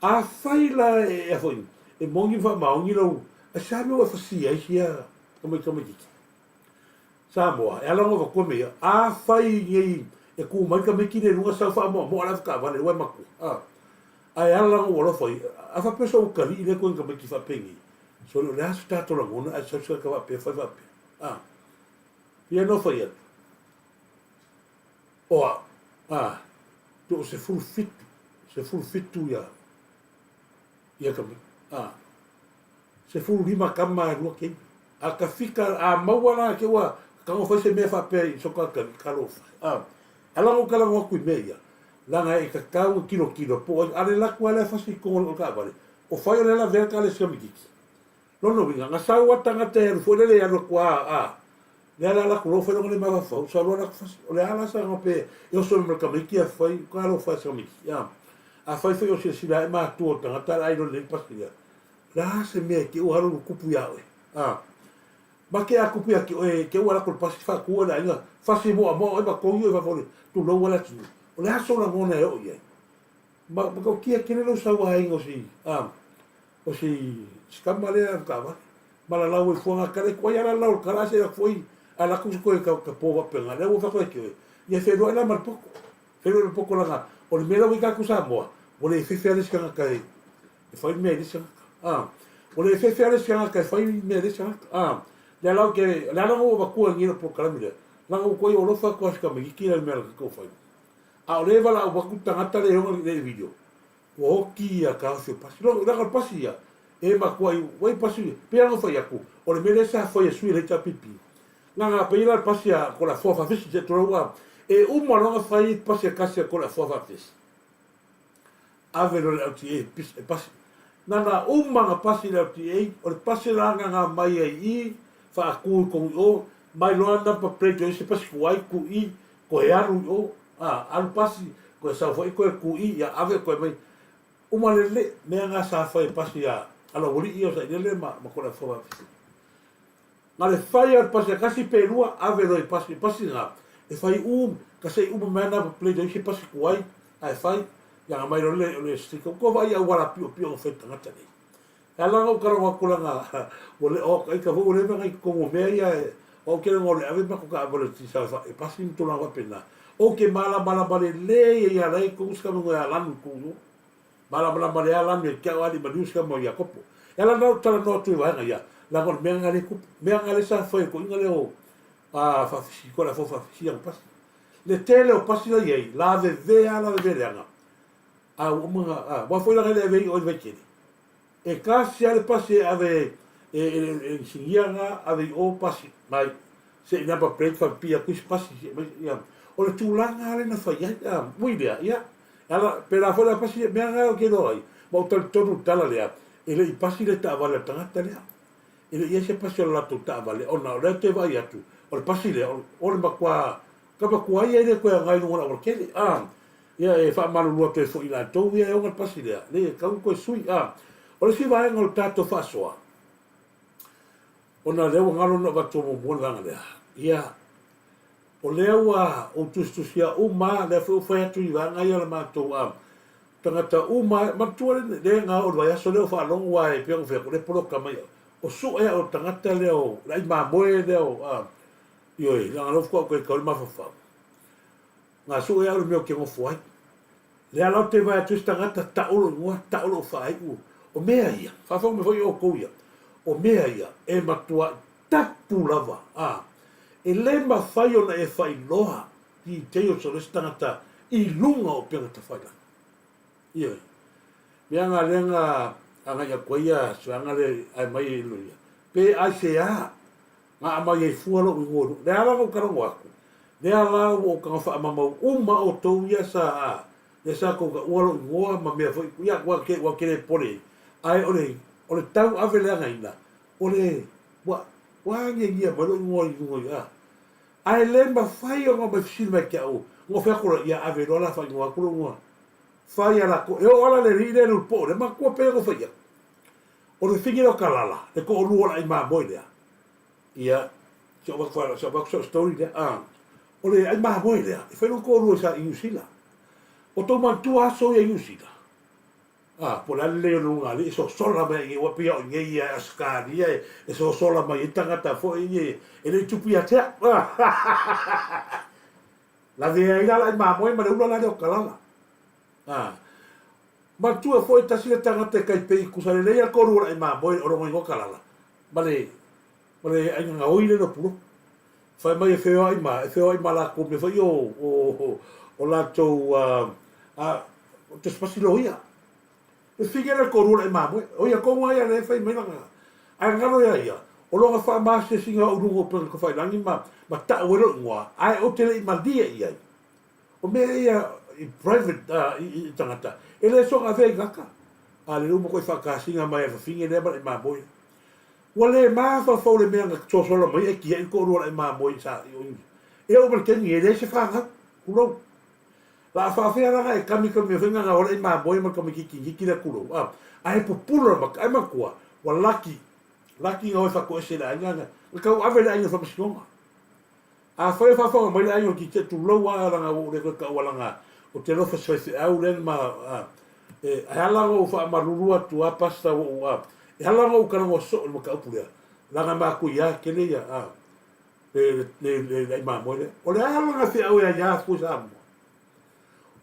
Afai la e a foi, e moni ma faamaoni lou, ae sa mea ua e fasia ai sia tamaitamaititi. Samoa, e ala ona avatua mea ia, afai nei e ku mai le tamaiti lea i luga sau faamoamoa le ave taavale ua e matua, a, ae ala ona ua alofa ia, a faapea sou atalii lea koe tamaiti faapenei, sole o le a se tatou lagona ae sau se tagata faapea fai faapea, a. Ia no fai atu, o au, a, to 17, 17 ia, ia tamaiti, a, 15 tama e lua keiki. A ka fika, a maua la ke ua tago fai se mea faapea i so ka ka lofa. A, a lago ka lago atu i mea ia, langa e tatau e kilokilo po o ai, a le laku a lea fasi i kogo o le taavale, o fai o le lavea ka le sikamikiki. Lona uiga, na sau a tagata e alu foi lele e alu atu a, a, lea la laku loa fai loga le mafaufau, sau loa laku fasi, o le a la sa pe e oso mai ma le tamaiti a fai, ka alofa e sikamikiki. A, a fai foi o silasila ae matua o tagata a le ai loa lenei pasi lea. O le a se mea e te ua alu kupu iā oe? A, ma ke a kupu ia te oe, te ua lako le pasi faatu oe le aiga, fasi moamoa oe ma togi oe fafo le tulou a le atunuu. O le a sou lagona e oo i ai? Ma, ma tautia tele lou sauaina o si, a, o si, si tama lea alu taavale. Ma lalau ai fua nga kale koai a lalau le kala a se lako foi, a lako se koe ka, ka po faapena. Lea ua fai koe te oe. Ia whenua la ma le poto. Whenua le poto langa, o le mea la ua i tatou Samoa, ua le fefe a le isi tagata e, e fai mea i le isi tagata. A, ua le fefe a le isi tagata e fai mea i le isi tagata. A, lea la ou te, lea la ua avatua i nei lou polokalame lea, leaga ua toe olofa atu lava si tamaititi lea i le mea na tatou fai. A o lea e valaau atu le tagata lea e ona le video, ua oti ia taofi o pasi. Lona uiga o le pasi ia, e matuai, ua i pasi, pei lava ona fai atu, o le mea lea sa fai e sui o le HRPP, na ona pei la le pasi a Toleafoa Faafisi, se i tulou a, e uma loa ona fai pasi e tasi a Toleafoa Faafisi, ave loa i le LTA e pasi. Na ona uma ona pasi i le LTA, o le pasi la na ona aumai ai i i, faatu i totonu i o, mai loa number plate o isi pasi tuai, tu i, toe alu i o, a, alu pasi, toe sau foi toe tu i, ia ave toe aumai. Uma lelei, mea na sa fai e pasi a Laualii ia o Sailele ma Toleafoa Faafisi. Na le fai a le pasi e tasi pe lua, ave loa i pasi, pasi na, e fai um, ka se i uma mai ana plate o isi pasi tuai, ae fai, ia na mai loa le, le sticker. Ua tou vaai i auala piopio na fai e tagata nei. E ala ona ou talanoa atu leaga ua le o ita foi ua leva ona i totonu o mea ia e, o au ou te iloa o le ave matou taavale i tisa e pasi ma tulaga faapena. Ou te malamalama lelei ai ia la e i totonu se tama ia Lanu i totonu o. Malamalama lea Lanu ia te au alii maliu se tama ia Kopo. E ala ona ou talanoa atu i vaega ia, leaga o le mea lena lea e tupu. Mea lena lea sa fai e toeaiina lea o a faafisi, ko le afua faafisi ana pasi. Le tele o pasi la i ai, lavevea lava lavevea leaga. A ua uma ona, a, aua foi leaga e le ave ai oe i le vaitele. E tasi lava le pasi e ave e le inisinia lena ave i o pasi mai se i number plate faapipii atu isi pasi se i aumai ia. O le tulaga lava lea na fai ai a, ui lea, ia, e ala, pēlā foi la pasi, mea lena ou te iloa ai, ma ou talitonu i le tala lea, e le i pasi le taavale a le tagata lea. E le i i ai se pasi o le latou taavale ona o lea ou te vaai atu, o le pasi lea, o le matua Ka matua ia e le toe agai i luga o le aualatele, a. Ia, e faamalulu atu ai foi i latou ia e ona le pasi lea, leai e tatau ona toe sui, a. O le isi vaega o le tatou faasoa, ona lea ua galo ona avatu muamua le vaega lea, ia, o lea ua ou tusitusia uma lava, lea foi ua fai atu i vaega ia o le matou, a, tagata uma lava, manatua le, le na oo i le vaiaso lea o faalogo aua e pei ona fai atu, o lea e poloka mai au, o sue au e le tagata lea o le ai mamoe lea o, a, Ioe, leaga o lea faatoa ou toe tau i le mafaufau. Na sue au i le mea ou te nofo ai. Lea la ou te vaai atu ai se tagata, tau lou igoa, tau lou faaiu. O mea ia, faafofoga mai foi outou ia, o mea ia e matuai tapu lava, a. E le mafai ona e faailoa details o le isi tagata i luga o upega tafailagi. Ioe. Mea na lea na agai atu ai ia si vaega lea ae mai e loia. Pe aisea Na aumai ai fua lou igoa i luga. Lea la na ou talanoa atu, lea la ua ou taga faamamau uma outou ia sa, lea sa tou taua lou igoa ma mea foi, ia ua te, ua te le popole ai. Ae o le, o le tau ave leagaina, o le, ua, ua agiagia mai lou igoa i luga i, a. Ae le mafai ona omai fesili mai te au, ona ou fai atu loa, ia ave loa la faaigoa atu lou igoa. Fai a latou, e oo lava la le alii lea i le ulupo lea, matua pei ona ou fai atu. O le figi lea o Kalala, le toalua o le ai mamoe lea, ia, se i ou avatu se i avatu sau story lea, a, o le ai mamoe lea, e fai lona toalua sa i Niu Sila. O tou manatua aso ia i Niu Sila? A, po o le a le lelei o le luga e sosola mai ai nei, ua pei a o i nei ia Ausetalia e sosola mai ai tagata foi ia e le i tupu ia te au. Lavea ai la le ai mamoe ma le ula la lea o Kalala. A, Manatua foi tasi le tagata e kai pei tusa lelei a le toalua o le ai mamoe o lona igoa Kalala ma le ma le aiga gaoi lea i Lopulopu. Fai mai e feoai ma e feoai ma latou mea foi o o o latou a a tusipasi loia. E fine le toalua o le ai mamoe. O ia tonu lava ia lea e fai mai lana ae galo ia ia o lona faamasesiga o i luga o upega tafailagi ma ma tau ai lou igoa ae ou te le i malie i ai. O mea ia i private i tagata, e le soona avea i gata. A lele ua matuai faatasiga mai e le fafine lea ma le mamoe. Ua le mafaufau le mea na sosola mai ai tiai le toalua o le mamoe sa i o E oo mai le taimi e leai se fanau, tulou. La a faafea la na e kami kami foi na o le mamoe ma le tamaititi lea tulou. A, ae pupula le maka, ae manatua, ua laki, laki na o e faatoese i le aiga, na tau ave le aiga i le faamasinoga. Afai o faafofoga mai le aiga o Tite, tulou a leaga ua ou le toe taua leaga ou te alofa i se faifeau lea na ma a e ala ona ou faamalulu atu a Pastor ua ou a e ala ona ou talanoa soo i le mataupu lea leaga matuia tele ia a le le le le ai mamoe lea. O le a lana feau e aia fua i Samoa?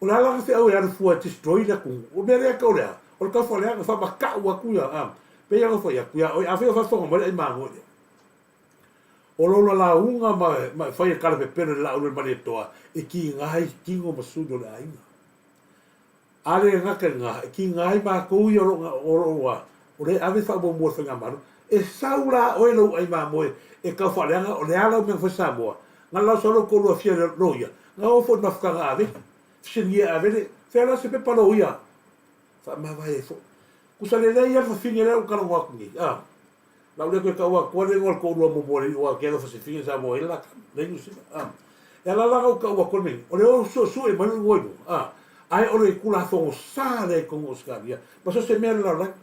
O le a lana feau e alu fua e destroy le atunuu? O le mea lea e tau o le a? O le taufaleaga, faamatau atu ia a pei ona fai atu ia oe afai o faafofoga mai le ai mamoe lea. O lou lalauga ma, ma e fai e kalapepelo i le laau le Malietoa, e kiga ai tino ma suli o le aiga. A le gata i lena, e kiga ai matou ia o lo o lo o o lea e ave le faamuamua i le faigamalo. E sau la oe lou ai mamoe e tau faaleaga o le a lau mea na fai Samoa, na lau sau lou toalua fia loia, na o foi i le mafutaga a Avele, fesiligia e Avele, fea la se pepa loia? Faamavae ai foi. Tusa lelei lava le fafine lea ua talanoa atu nei, a. Lau lea toe tau atu le igoa o le toalua muamua le igoa Keaga Fasifine sa mua ai le la tama, le Niu Sila, a. E ala la ona ou tau atu le mea nei, o le o suesue mai lou igoa i luga, a, ae o le Tulafono sa lea i totonu o Ausetalia, ma so o se mea i le lalolagi.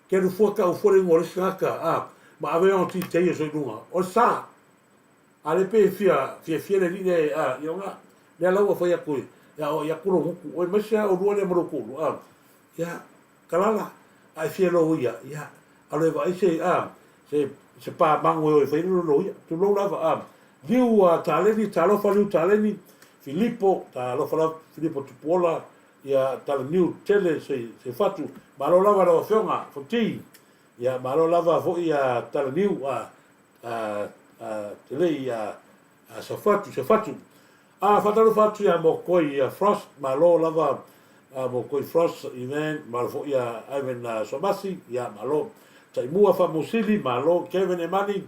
Ke alu fua tau fua le igoa o le isi tagata, a, ma ave ona details i luga, o le sa. A lea pei e fia, fiafia le alii lea, a, ia ona, lea la ua fai atu e aoai atu lou gutu, oi aemaise lava oulua lea ma lou toalua, a, ia, Kalala, a e fia loia, ia, alu e vaai se, a, se, se pā mago e o e fai ai lona loia. Tulou lava, a, Liu a Taleni, talofa Liu Taleni, Filipo, talofa lava Filipo Tupuola, ia, Talaniu tele se, se fatu. Malo lava lau Afioga, Fonti. Ia, malo lava foi ia Talaniu, a, a, a, tele ia, a, Safatu, Safatu. A faatalofa atu ia Mokoi ia Frost, malo lava a Mokoi Frost, Ivan, malo foi ia Ivan Suamasi, ia malo. Taimua Faamusili, malo. Kevin Emani,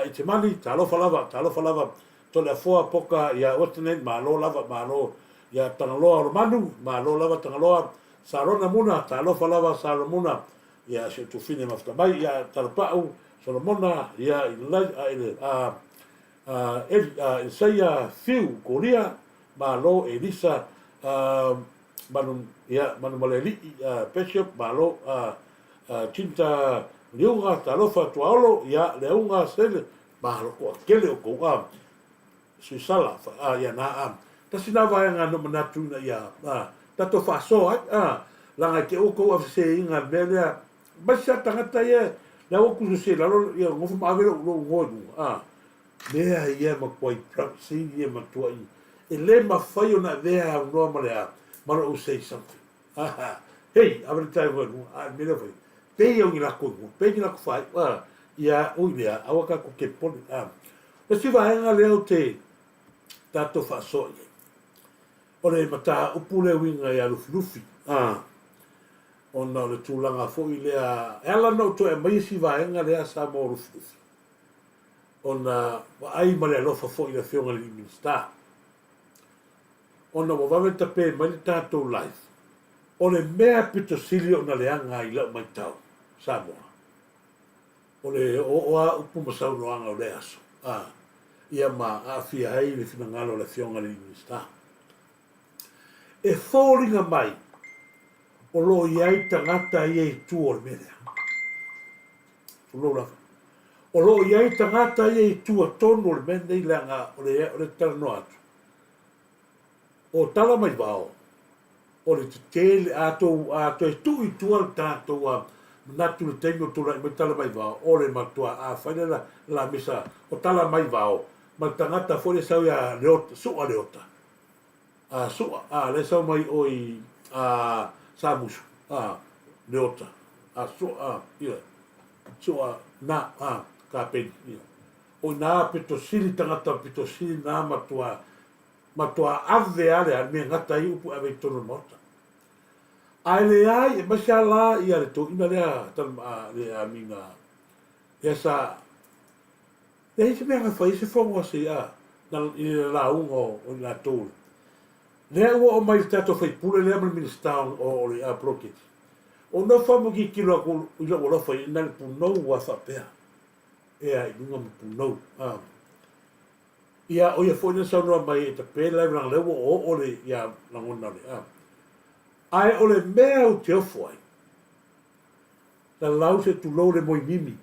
Itimani, talofa lava, talofa lava. Toleafoa Poka ia Wetenen, malo lava, malo. Ia Tagaloa Olomanu, malo lava Tagaloa. Sarona Muna, talofa lava Sarona Muna, ia si o tufine mafuta mai, ia Talapau Solomona, ia i a a Eli, a Isaia, Fiu, Koria, Malo, Elisa, a Manu, ia, Manumaleali'i, a Bishop, Malo, a a Tinta Liuga, Talofa, Tuaolo, ia, Leauga, Sele, Malo, toatele o tou, a Suisala, a ia na, a tasi na vaega na manatu ina ia, a tatou faasoa ai, a laga i te outou aveseseina i le mea lea, aemaise lava tagata ia lea ua tusu i lalo, ia nofo ma ave lou lou igoa i luga, a mea ia e matuai privacy ia matuai e le mafai ona avea aunoa ma le a ma lou say something. A hei, ave le tai igoa i luga, a o le mea lea ua fai, pei au ni lako igoa, pei ni lako faaiu, a ia ui lea, aua tatou te popole, a. Le isi vaega lea ou te tatou faasoa i ai, o le mataupu lea e uiga ia Lufilufi, a, ona o le tulaga foi lea, e ala ona ou toe aumaia si vaega lea sa mo Lufilufi, ona vaai ma le alofa foi i le Afioga i le Minisita, ona ua vave tape mai le tatou live, o le mea pito sili ona leaga i lau matau, Samoa, o le oooo lava upu ma saunoaga o lea aso, a, ia ma aafia ai le finagalo o le Afioga i le Minisita. E foliga mai o lo o i ai tagata ia i tua o le mea lea. Tulou lava. O lo o i ai tagata ia i tua tonu o le mea lenei leaga o le, o le talanoa atu. O tala mai vao, o le tetele, a tou, a toe tuu i tua le tatou a, manatu i le taimi o tulai mai tala mai vao, o le matua, a fai le la, la misa o tala mai vao, ma le tagata foi lea sau ia Leota, Su'a Leota, a Su'a, a lea sau mai o i a Samusu, a Leota, a Su'a, a, ia, Su'a, na, a, Kapeni, ia. O ina pito sili tagata pito sili na matua, matua ave a le a mea gata ai upu e ave i totonu o le Maota. Ae leai, aemaise a la ia le toeaina lea, a, le Amina, lea sa, Leai se mea na fai ai se fono a se a na i le lauga o i latou lea ua oo mai i le tatou faipule lea ma le Minisita o le poloketi. O nofo a ma tilotilo atu i lou alofa i na le punou a faapea ea i luga ma punou a ia o ia foi na saunoa mai e tape live leaga lea ua oo le ia lagona o le a ae o le mea ou te ofo ai lalau se tulou le moemimi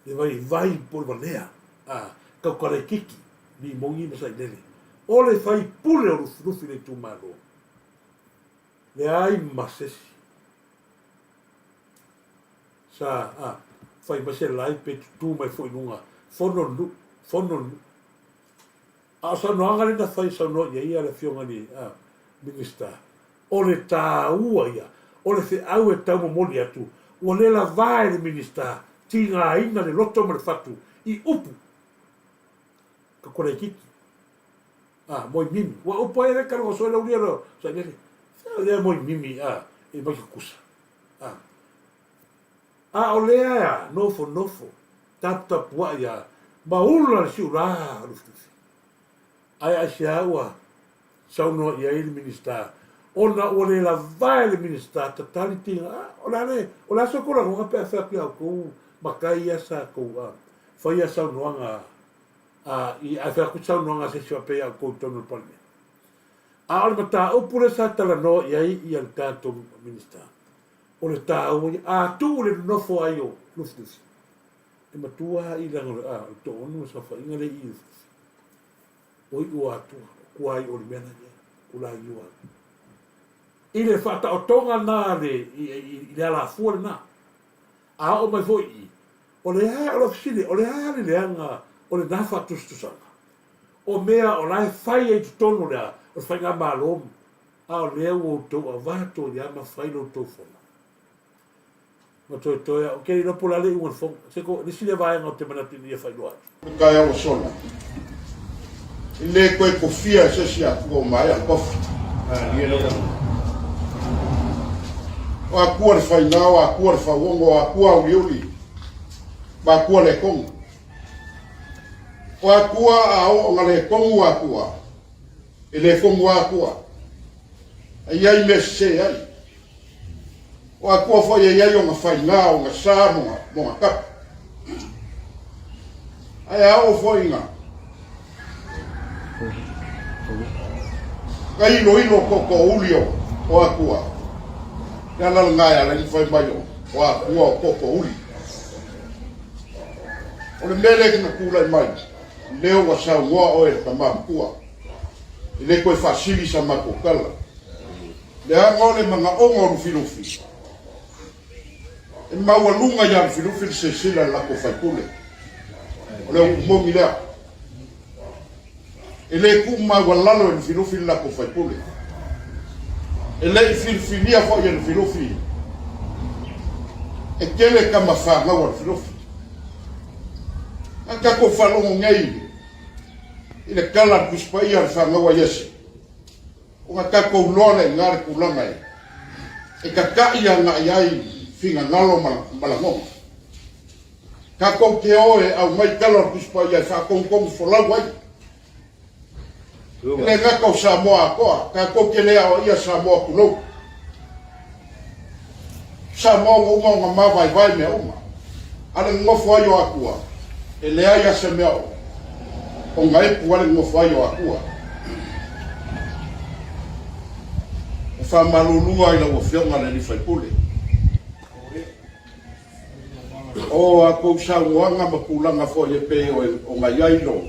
Le vaivai po o le valea a Taukalaititi, Mimogi ma Sailele, o le faipule o Lufilufi le itumalo, leai ma se isi sa a fai mai se lai pe tutū mai foi i luga, fono le nuu, fono le nuu. A o saunoaga lea na fai saunoa i ai le Afioga i le Minisita, o le taua ia, o le feau e tau momoli atu, ua le lava e le Minisita tigaina le loto ma le fatu i upu. ka laitiiti. A, moi mimi. Ua upu ai le kalo so le ulia lo sa le. Sa le moi mimi a e mai kusa. A. A o lea a nofo nofo tapu tapuai a ma ula le siula o Lufilufi. Ae aisea ua saunoa i ai le Minisita ona ua le lavae le Minisita tatali tiga a o le a le o le a se kou lagoga pe a fai atu ia outou matai ia sa tou a faia saunoaga a i ae fai atu saunoaga a se isi faapea ia outou i totonu o le Palemene. A o le mataupu lea sa talanoa i ai ia le tatou Minisita o le taua ia a tuu le nonofo ai o Lufilufi e matua i leaga o le a o le toonu ma saofaiga lea i Lufilufi. O iu atua, o kuai o le mea la ia, o la iu atu. I le faataotoga na le, i, i, i le alafua lena. A oo mai foi i, o le a, o le fesili, o le a le leaga o lena faatusatusaga? O mea o la e fai ai i totonu o le a, o le faigamalo, a o lea ua outou avato ia ma fai lo outou fono. Ma toetoe au. Ou te le iloa po o le a le iuga o le fono. Se ko, le isi lea vaega ou te manatu ina ia faailoa atu. O le taeao ua sola, e le toe kofia e se isi Atua ua maea le kofi. O Atua le faiga, o Atua le fauogo, o Atua auliuli, ma Atua le kogu. O Atua a oo na le kogu Atua, e le kogu Atua. E i ai mea sese ai. O Atua foi e i ai ona faiga, ona sa ma ona kapa. Ae a oo foi ina ka iloilo tootoouli o Atua, le ala lena e ala ai ona fai mai o Atua o tootoouli. O le mea lea na tulai mai, lea ua saunoa oe le tama matua, e le toe faasili sa matou tala. Leaga o le manaoga o Lufilufi, e maualuga ia Lufilufi le silasila i le latou faipule. O le upu moni lea. E le tuumaualalo e Lufilufi le latou faipule. E le i filifilia foi e Lufilufi e tele tama fanau a Lufilufi. A tatou faalogo nei i le tala a le Tusi Paia a le fanau a Iese, Ona tatou iloa lea i ina le tulaga e tata'i agai ai finagalo ma lagona. Tatou te o e aumai tala o le Tusi Paia e faatonutonu folau ai. E le gata o Samoa atoa, tatou te le aoaia Samoa tulou. Samoa ua uma ona mavaevae mea uma. A le nonofo ai o Atua, e leai lava se mea o gaepu ai le nonofo ai o Atua. E faamalulu lava i lau Afioga le sui usufono, o a tou saunoaga ma tulaga foi e pei ona i ai lo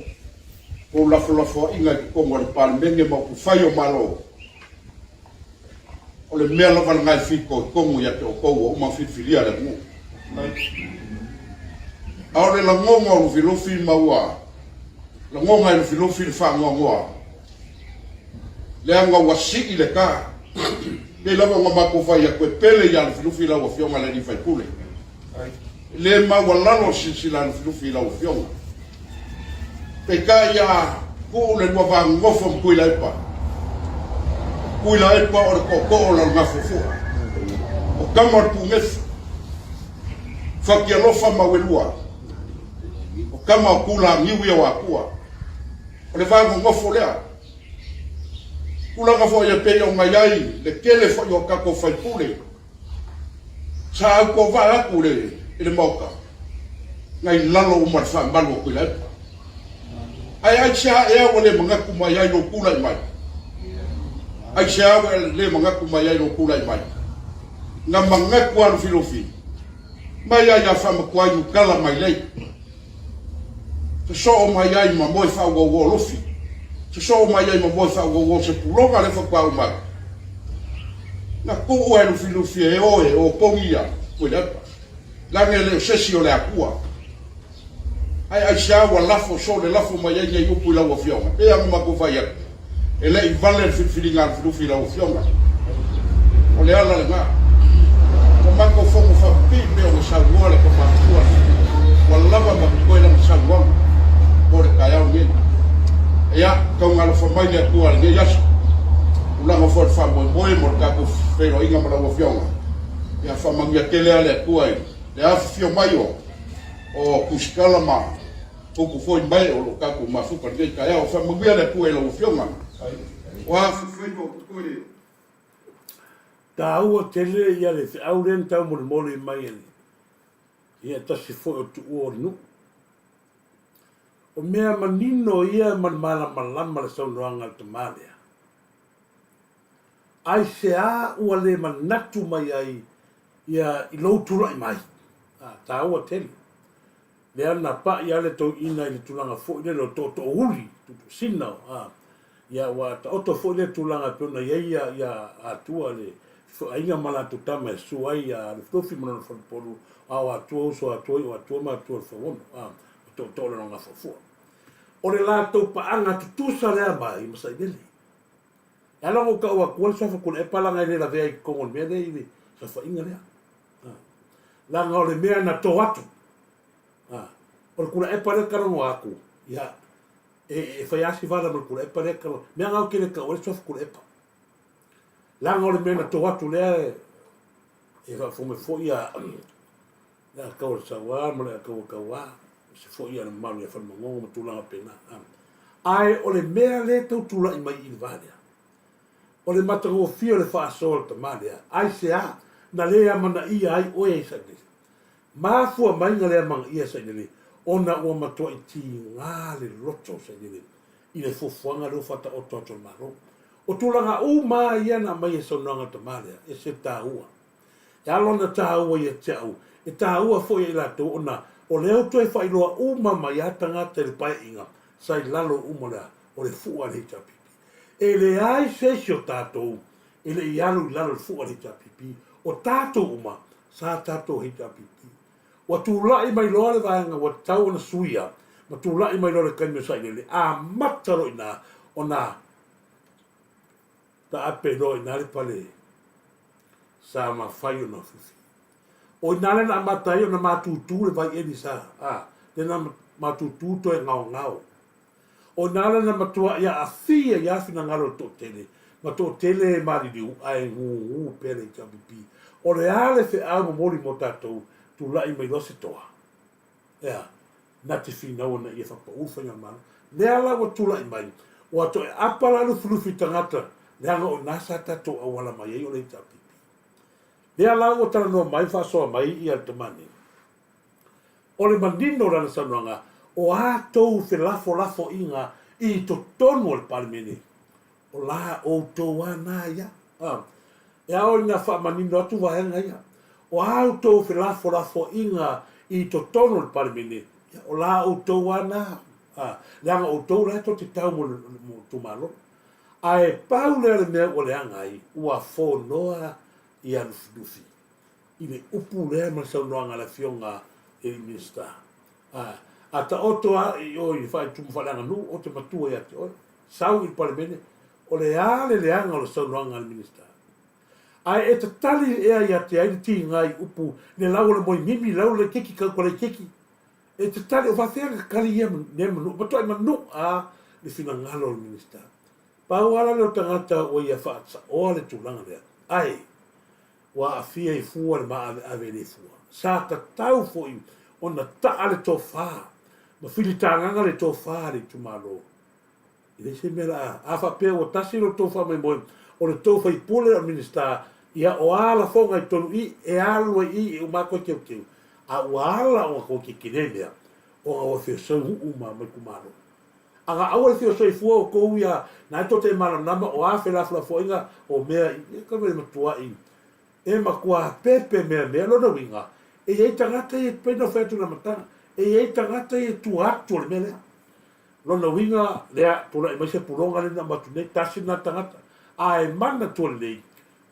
tou lafolafoaiga i totonu o le Palemene ma upufai o Malo, O le mea lava lena e fitoitonu ia te outou ua uma ona filifilia le atunuu. A o le lagona o Lufilufi ma ua lagona e Lufilufi le faanoanoa, leaga ua sii le ta. Pei lava ona matou fai atu e pele ia Lufilufi lau Afioga i le sui usufono. E le maualalo le silasila a Lufilufi i lau Afioga. Peitai a tuu le lua va nonofo ma Tuilaepa, Tuilaepa o le tootoo o Lalogafofua, o tama o le Tunefu, Fatialofa ma Uelua, o tama o Tulagiu ia o Atua. O le va nonofo lea. Tulaga foi e pei ona i ai le tele foi o tatou faipule, Sa autovaa atu i le Maota, na i lalo uma le faamalu o Tuilaepa. Ae aisea ea ua le manatu mai ai lou tulai mai? Aisea ua le manatu mai ai lou tulai mai? Na manatu a Lufilufi, mai ai ia Faamatuai Nutala Mailei. Sosoo mai ai ma moe faauouo Lufi. Sosoo mai ai ma moe faauouo Sepuloga lea faatoa uma atu. Na tuu e Lufilufi e o e opogi ia Tuilaepa. Leaga e le o sesi o le Atua. Ae aisea ua lafo so le lafo mai ai nei upu i lau Afioga? Pei lava ona matou fai atu, e le i vale le filifiliga a Lufilufi i lau Afioga. O le ala lena. Ua matou fono faapipii pei ona saunoa le Tama Matua, ua lava ma totoe lana saunoaga mo le taeao lenei. Tauga alofa mai le Atua i lenei aso. Tulaga foi o le faamoemoe mo le tatou feiloaiga ma lau Afioga. Ia faamanuia tele lava le Atua i le afifio mai o o Tusitala ma upu foi mae o lo o tatou mafuta i lenei taeao. Faamanuia le Atua i lau Afioga. O a faiva o totoe. Taua tele ia le feau lea na taumolimoli mai e le ia tasi foi o tuua o le nuu. O mea manino ia ma le malamalama le saunoaga a le tama lea. Aisea ua le manatu mai ai ia i lou tulai mai? A, taua tele. Lea na pa'i lava le toeaina i le tulaga foi lele o tootoouli, tuutuusina, a, ia ua taoto foi lea tulaga e pei ona i ai ia, ia Atua le aiga ma latou tama e susu ai ia Lufilufi ma lona faleupolu, a o Atua uso a Atua, iu Atua ma Atua le Fauono, a, o tootoo o le Lalogafuafua. O le latou paaga tutusa lea mai ma Sailele. E ala ona ou tau atua le suafa Tuilaepa leaga e le lavea i totonu o le mea lea i le saofaiga lea. Leaga o le mea na to atu. O le Tuilaepa lea talanoa atu, ia, e fai lava si vala ma le Tuilaepa lea talanoa. Mea na ou te le tau ai le suafa Tuilaepa. Leaga o le mea na to atu lea e faafofoga mai foi ia le Atau o le Sauā ma le Atau o Tauā, aemaise foi ia le mamalu ia Falemanono ma tulaga faapena. Ae o le mea lea e tau tulai mai i le va lea, o le matagofie o le faasoa o le tama lea, aisea na le amanaia ai oe e Sailele? Mafua mai na le amanaia e Sailele ona ua matuai tiga le loto o Sailele i le fuafuaga lea ua faataoto atu e le Malo. O tulaga uma lava ia na aumai e saunoaga a le tama lea, e ese le taua. E ala ona taua ia te au, e taua foi ia i latou ona o lea ua toe faailoa uma mai lava tagata i le paeaiga sa i lalo uma o le o le fua a le HRPP. E leai se isi o tatou e le i alu i lalo o le fua a le HRPP, o tatou uma sa tatou HRPP. Ua tulai mai loa le vaega ua tatau ona suia ma tulai mai loa le taimi o Sailele, amata loa i ina ona taape loa i ina le pale sa mafai ona fufi. O ina lea na amata ai ona matutu le vai eli sa, a, lea na matutu toe gaogao. O ina lea na matuai aafia ai lava finagalo o le toatele, ma toatele e maliliu ae gugu pea le HRPP. O le a le feau momoli mo tatou, tulai mai loa se toa. Ea, na te finau ana ia whakapaʻu le faigamalo. Lea la ua tulai mai, ua toe apa la Lufilufi tagata, leaga o ina sa tatou auala mai ai o le HRPP. Lea la ua talanoa mai ma faasoa mai ia le tama nei. O le manino o lana saunoaga, o a tou felafolafoaiga i totonu o le Palemene, O la outou a na ia. A, e ao ina faamanino atu vaega ia. O a outou felafolafoaiga i totonu o le Palemene, ia, o la outou a na. A, leaga outou la e tou te tau mo le itumalo. Ae pau lea o le mea ua leaga ai, ua fonoa ia Lufilufi i le upu lea ma le saunoaga a le Afioga i le Minisita. A, a taoto a i o i faaitu ma faaleaganuu, ou te matua ia te oe. Sau i le Palemene, o le a le leaga o le saunoaga a le Minisita? Ae e tatali ea ia te ai le tiga i upu le lau o le moe mimi, lau le keki kau kalei keki? E tatali, o faafefea na tatali ia mea manua, matuai manua le finagalo o le Minisita. Pau lava la lea o tagata ua ia faasaoa le tulaga lea, ae ua aafia i fua le maaveave le fua. Sa tatau foi ona taa le tofa ma filitagaga le tofa a le itumalo. E leai se mea la a faapea ua tasi lo outou faamoemoe o le tou faipule o le Minisita, ia o a lafoga i totonu i e alu ai i e uma atu ai teuteu. A ua ala ona tou tetele mea ona ua feosoi nuu ma itumalo. Aga aua le feosoi fua outou ia na e tou te malamalama o a felafolafoaiga o mea i e kava le matuai e matua pepe mea mea lona uiga e iai tagata ia pei ona fai atu i le amataga e iai tagata ia i tua atu o le mea lea. Lona uiga lea, tulai mai se puloga lea na avatu nei, tasi lena tagata. Ae manatua lelei,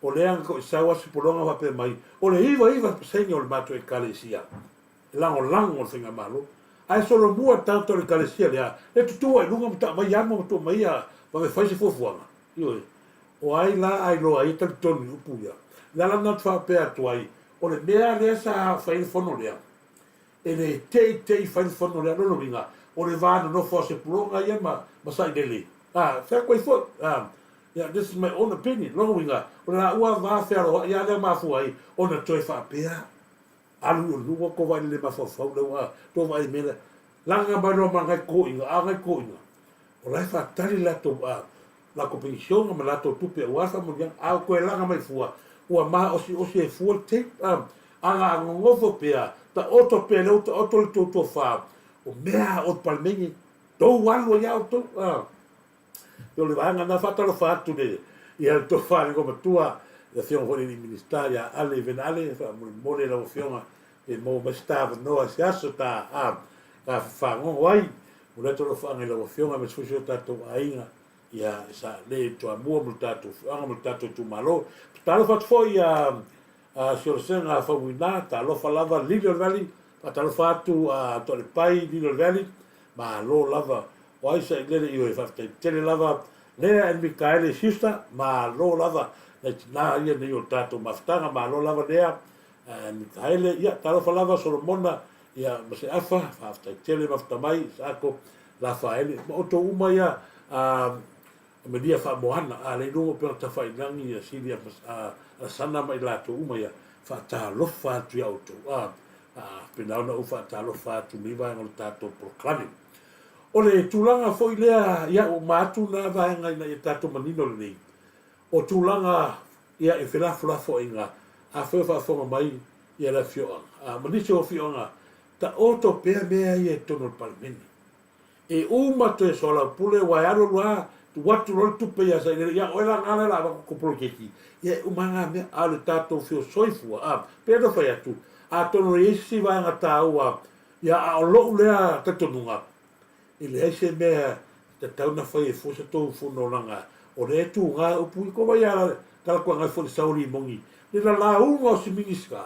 o lea na toisau lava se puloga faapea mai, o le 99% o le matou Ekalesia e lagolago i le faigamalo. Ae solomua le tagata o le Ekalesia lea, e tutu ai i luga ma tau mai amo ma tuu mai ia vave fai se fuafuaga. Ioe. O ai la a iloa ai e talitonu i upu ia. O le ala lena ou te faapea atu ai, o le mea lea sa fai ai le fono lea, E le teitei fai le fono lea, lona uiga, o le va nonofo a Sepuloga ia ma Sailele. A, fea koe foi, a, yeah, this is my own opinion, lona uiga, o le laua va fealoai a lea mafua ai ona toe faapea, alu i o le nuu ua kovai le le mafaufau lea ua tou vaai i mea lea, laga mai loa ma ngai koiga, a o ngai koiga, o la e faatali latou a, latou penisiona ma latou tupe aua faamanuiaga, a ua toe laga mai fua, ua maosiosi ai fua le tape, a, a na nonofo pea, taoto pea lea ua taoto le tou tofa, o mea a o le Palemene, tou alu ai lava outou, a. O le vaega lena, faatalofa atu le, ia le tofa i le Igoamatua, le Afioga foi i le Minisita ia Ale Vena Ale, faamolemole lau Afioga pe maua mai se ta avanoa i se aso ta, a, ta fafagogo ai. Momoli atu alofaaga i lau Afioga aemaise foi si o tatou aiga, ia, i Saale i Toamua ma le tatou afioaga ma le tatou itumalo. Talofa atu foi ia a Siolosega Faumuina, talofa lava Lily o le Valley, faatalofa atu a Toalepai Lily o le Valley, malo lava. O ai sailele ioe, faafetai tele lava Lea and Mikaele Schuster, malo lava nai tina ia nei o le tatou mafutaga, malo lava Lea and Mikaele, ia talofa lava Solomona ia ma Seafa, faafetai tele mafuta mai Isaako Lafaele ma outou uma ia a Amelia Faamoana, a le iloa pe ona tafailagi ia Silia a Alasana ma i latou uma ia, faatalofa atu ia outou. A, a pena ona ou faatalofa atu nei vaega o le tatou polokalame. O le tulaga foi lea, ia ua uma atu na vaega ina ia tatou manino lelei, o tulaga ia i felafolafoaiga, afai o faafofoga mai ia le afioaga, a, ma nisi o afioaga, taoto pea mea ia i totonu o le Palemene. E uma toe soalaupule aua e alu alu lava tuu atu loa le tupe ia Sailele, ia oe la na lea o le a avatu tou poloketi, ia e uma lava na mea. A o le tatou feosoifua, a, pei ona fai atu, atonu e i ai se isi vaega taua, ia a o lou lea talitonuga, e leai se mea e tatau ona fai e fua se tou fonoolaga, o lea e tuga upu i kova ia Talatuaga foi i le sao limoni, le lalauga o si Minisita.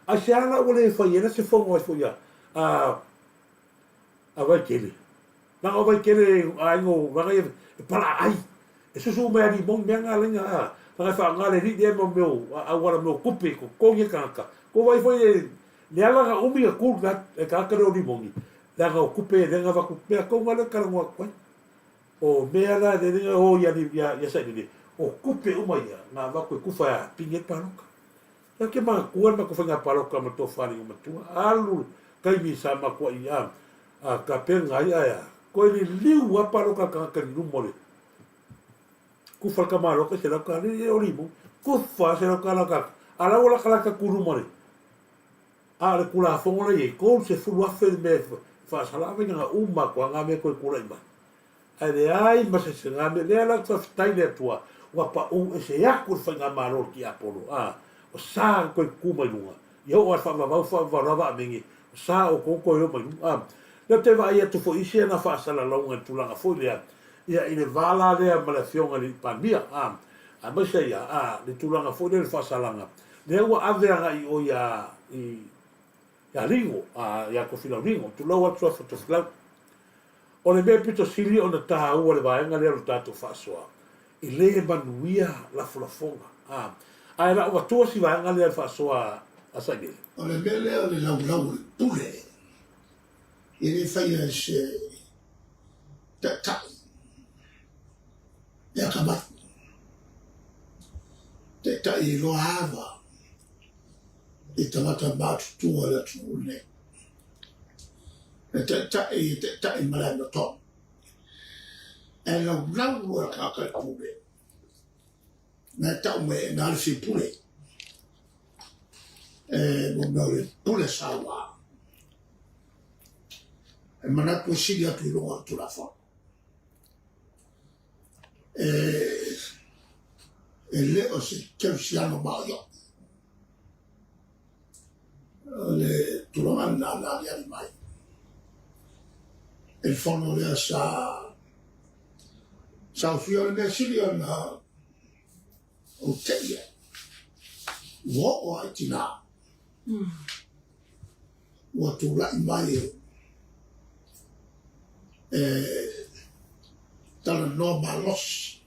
Aisea la ua le fai ai la se fono ai foi a, a A Vaitele. Leaga o Vaitele aiga o vaega ia e palaai. E susu uma e alii moni mea na laina a. Leaga e faaaoga le alii lea mo mea o auala mea o tupe e totogi e tagata. Ko vai foi e le ala na umi na tu le tagata lea o Limoni leaga o tupe lea na avatu mea tonu lava lea e talanoa atu ai. O mea la lea na o ia Sailele o tupe uma ia na avatu e tufa e pine ai le palota. Ou te manatua le matou faiga palota ma Tofa Alii Matua, alu le taimi sa matuai a a tapena ai ae a, toe liliu a palota le tagata i luma o le kufa le tamaloa tai $100 e o limoni, kufa a $100 tagata, a la ua latalata atu i luma le, a o le Tulafono la i ai, 30,000 le mea e faasala, a na uma atu a na mea toe tulai mai. Ae leai ma se se mea lea la faafetai i le Atua ua pau ese atu le faigamalo o le tiapolo a o sa toe tutu mai luga ia oo a le faavavau faavavau lava amene o sa outou toe oo mai luga a lea ou te vaai atu foi isi ana faasalalauga i le tulaga foi lea ia i le va la lea ma le afioga i le Palemia a aemaise ia a le tulaga foi lea i le faasalaga lea ua ave agai i o ia i ia Ligo a ia Tofilau Ligo tulou atu Suafa Tofilau. O le mea pito sili ona taua le vaega lea o le tatou faasoa, e le manuia lafolafoga. A, ae la avatua si vaega lea le faasoa a Sailele. O le mea lea o le laulau o le pule, e le faia e se taitai e atamai. Taitai e iloa ava i tagata matutua o le atunuu lenei. E taitai e taitai ma le amiotonu. E laulau loa le tagata i le pule, na e tau mai e na le fia pule. E mo mea o le pule saua. E manatu e sili atu i luga o le Tulafono. E, e le o se kerisiano maoio. O le tulaga lena na aliali mai i le fono lea sa saofia. O le mea sili ona ou te'i ai, ua oo lava i tina ua tulai mai e talanoa malosi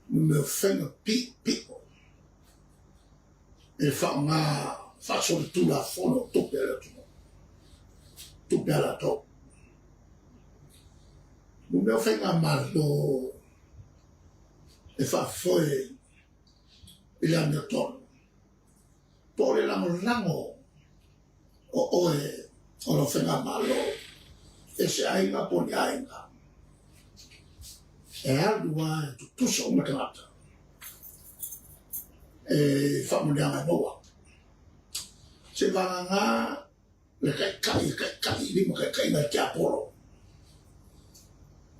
mo mea o faiga piʻopiʻo e faaaoga faasolitulafono o tupe a le atunuu, tupe a latou. Mo mea o faigamalo e faafoe i le amiotonu, po o le lagolago o oe o lau faigamalo e se aiga po o ni aiga, e alu lava e tutusa uma tagata e faamanuiaga e maua. Seivagana le taitai e taitai i limataitaiga e le tiapolo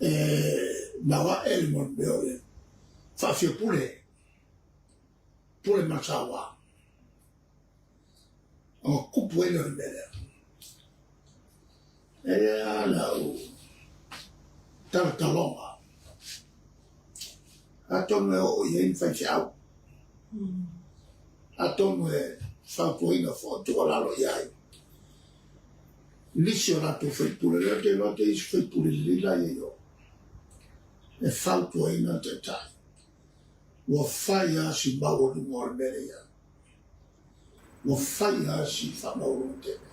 e maoae le mea o le faafiapule, pule ma le saua. Ona tupu ai lea o le mea lea. E i ai lava lau talataloga, atonu e oo i ai ni faifeau, atonu e fautuaina foi, tuualalo i ai nisi o latou faipule, lea ou te iloa te isi faipule lelei la ia i o, e fautuaina le taitai. Ua fai lava si maualuga o le mea lea ia. Ua fai lava si faamaualuga tele.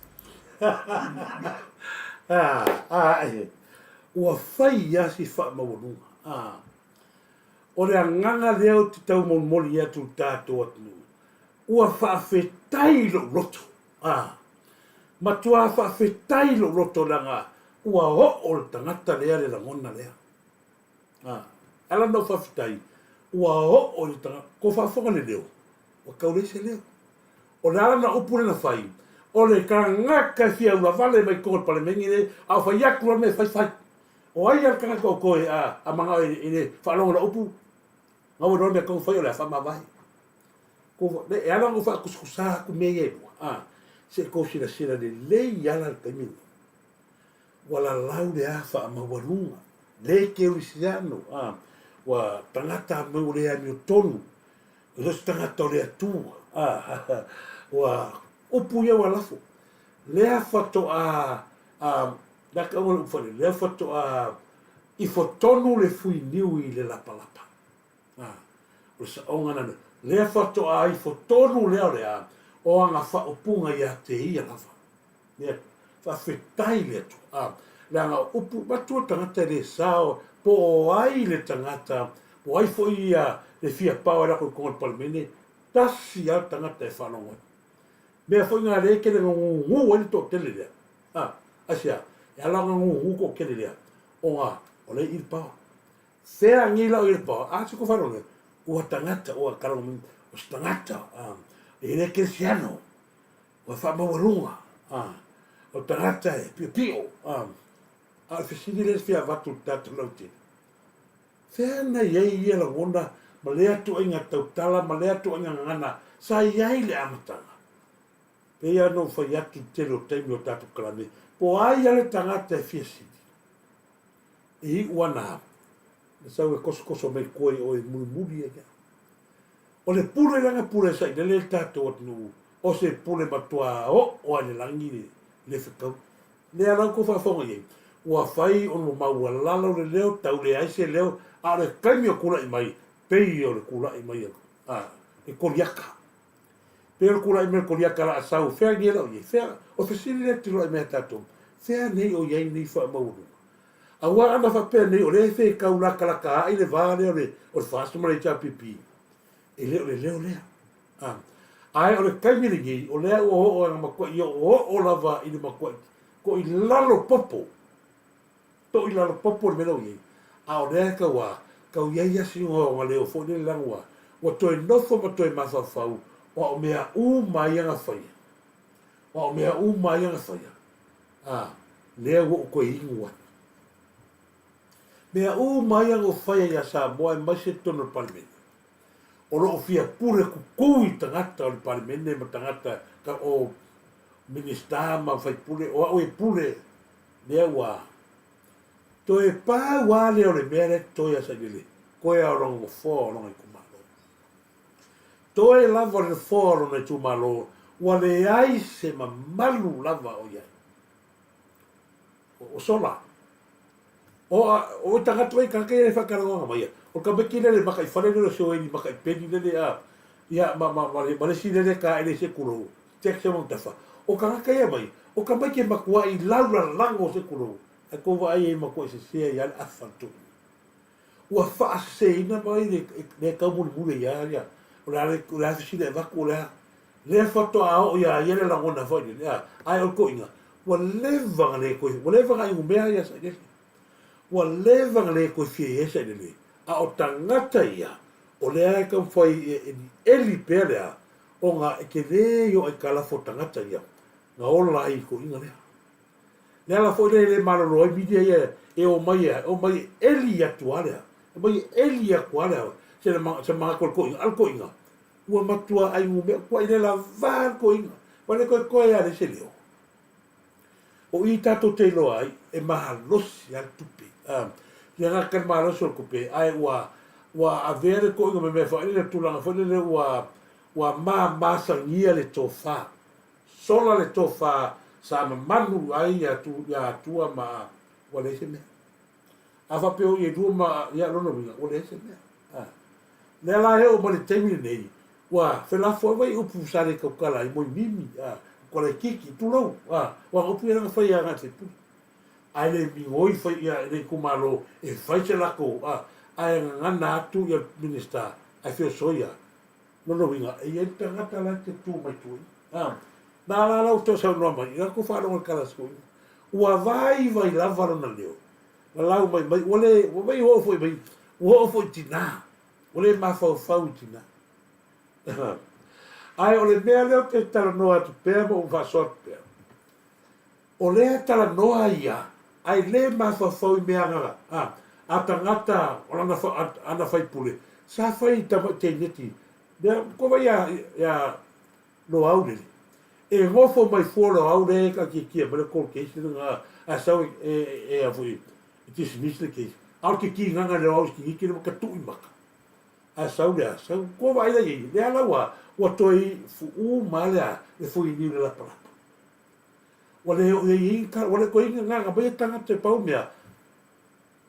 Ua fai lava si faamaualuga. O le agaga lea ou te taumolimoli atu i le tatou atunuu, ua faafetai lou loto. Matua faafetai lou loto leaga ua oo le tagata lea le lagona lea. E ala ona ou faafetai, ua oo i le tagata, kou faafofoga le leo, ua tau leai se leo. O le ala na upu lea na fai, o le tagata e fia ulavale mai totonu o le Palemene lenei, a o fai atu loa le mea e fai, fai. O ai lava le tagata o toe a manao i le faalogo i lau upu, na ua iloa le mea e tatau ona fai o le a faamavae. E ala ona ou faatusatusa atu mea ia e lua, se i tou silasila lelei ala i le taimi lenei. Ua lalau le a faamaualuga, le kerisiano, a, ua tagata mai ua le amiotonu, e le o se tagata o le Atua, a, ua upu ia ua lafo. Lea faatoa, a, le a tauga le upu faale, lea faatoa ifo tonu le fuiniu i le lapalapa. A, o le saoga lena, lea faatoa ifo tonu lea o le a, o aga faaupuga ia te ia lava. Ia, faafetai i le Atua. Leaga o upu, matua le tagata e le sao, po o ai le tagata, po o ai foi ia le fia pao e lako i totonu o le Palemene, tasi lava le tagata e faalogo ai. Mea foi na lea e tele na gugu ai le toatele lea. A, aisea? E ala ona gugu toatele lea, ona o lea e i i le pao. Fea nei la o i le pao? A se ko faalogo, ua tagata, ua kalago, o se tagata, e le kerisiano. Ua faamaualuga, a, o le tagata e piopio, a, a o le fesili lea e fia avatu i le tatou lautele, fea na i ai ia lagona ma lea tuuaiga tautala ma lea tuuaiga gagana sa i ai i le amataga? Pei lava ona ou fai atu i le tele o taimi o tatou kalame, po o ai lava le tagata e fia sili, e iu ana au, na sau e kosokoso mai koe i oe mulimuli ai lea. O le pule lea na pule sailele le tatou atunuu, o se pule matua oo lava i le lagi le le fetau. Lea la ua outou faafofoga i ai, ua fai ona ua maualalo le leo, tau leai se leo, a o le taimi o tulai mai, pei o le tulai mai a le Koliata. Pei o le tulai mai o le Koliata o le a sau, fea nei la o i ai? Fea? O le fesili lea e tiloi mai ia tatou, fea nei o i ai nei faamaualuga? Aua ana faapea nei o lea e fetau latalata ai le va lea o le o le FAST ma le HRPP, e le o le leo lea. A, ae o le taimi lenei, o lea ua oo ina matuai oooo lava i le matuai toilalo popo, toilalo popo le mea la ua i ai, a o lea e tau a, tau i ai lava si ona leo foi lele leaga ua, ua toe nofo ma toe mafaufau, o au mea uma ia na faia, o au mea uma ia na faia, A, lea ua ou toe inu atu. Mea uma ia na ou faia ia Samoa aemaise totonu o le Palemene, o lo o fia pule kuku i tagata o le Palemene ma tagata o Minisita ma faipule, o au e pule, lea ua toe pau lava lea o le mea lea e totoe ia Sailele, toe lava o lona nofoa o lona itumalo. Toe lava o le nofoa o lona itumalo, ua leai se mamalu lava o i ai. O sola. O a, o tagata mai tagata ia e faatalanoaga mai ia. O le tamaiti lele maka i fale lele o Sioeli maka i peni lele a, ia ma, ma, ma, le, ma le isi lele taele se kulou, Jack Seven Tafa. O tagata ia mai, o tamaiti e matuai laulalano se kulou. Ae kou vaai ai matuai sese ai lava le afa o le toeaina. Ua faaseseina mai le le taumolimoli ai lava ia, o le a le o le a le fesili e avatu o le a. Lea faatoa oo ia ia le lagona foi lele, a, ae o le toeaina, ua leva ona le toe, ua leva ona inumea ia Sailele. Ua leva ona le toe fia i ai Sailele, a o tagata ia, o lea e taumafai e elieli pea le a, ona e tele ia o aitalafu a tagata ia, na ola ai i le toeaina lea. Le ala foi lea e le malolo ai media ia e omai e omai e eli atu lava lea, omai e eli atu lava lea se se manatu o le toeaina, a o le toeaina ua matua ai numea, ua le lava le toeaina, ua le toe toe lava leai se leo. O i tatou te iloa ai e malosi lava le tupe. Le gata i le malosi o le tupe, ae ua ua avea le toeaina ma mea foi lele, tulaga foi lele ua ua mamasagia le tofa. Sola le tofa sa mamanu ai ia Atua ma ua leai se mea. A faapea o i e lua ma ia lona uiga, ua leai se mea. A. Lea la e oo mai le taimi lenei, ua felafoai mai upu sa le tautala ai, moemimi, a, kolaikiki, tulou, a, ua upu ia na fai ia agai faipule. Ae le migoi fai ia le itumalo e fai se latou, a, ae gagana atu ia Minista ae feosoia. Lona uiga, e i ai le tagata la e te tu mai tua i. A, na la la ua saunoa mai, i latou faalogo i le tala a si toeaina. Ua vaivai lava lona leo, lalau mai mai, ua le, ua mai ua oo foi mai, ua oo foi i tina, ua le mafaufau i tina. Ae o le mea lea ou te talanoa atu pea ma ou faasoa atu pea, o lea e talanoa ia, ae le mafaufau i mea a, a, a tagata o lana, ana faipule, sa fai i tamai teineti, mea, ko wai ia, ia Loaulele, e nofo mai fua Loaule e taitietie mai le court case lena, ae sau e, e, e, a foi, e dismiss le case. A o le kikinaga lea o au i kiniki lea ua tatu'i maka. Ae sau lea, sau, kua vaai la i ai, lea la ua, ua toe fu'u ma lea, le fuiniu i le lapalapa. Ua le oo i ai, ua le toe i ai ni agaga mai e tagata e pau mea,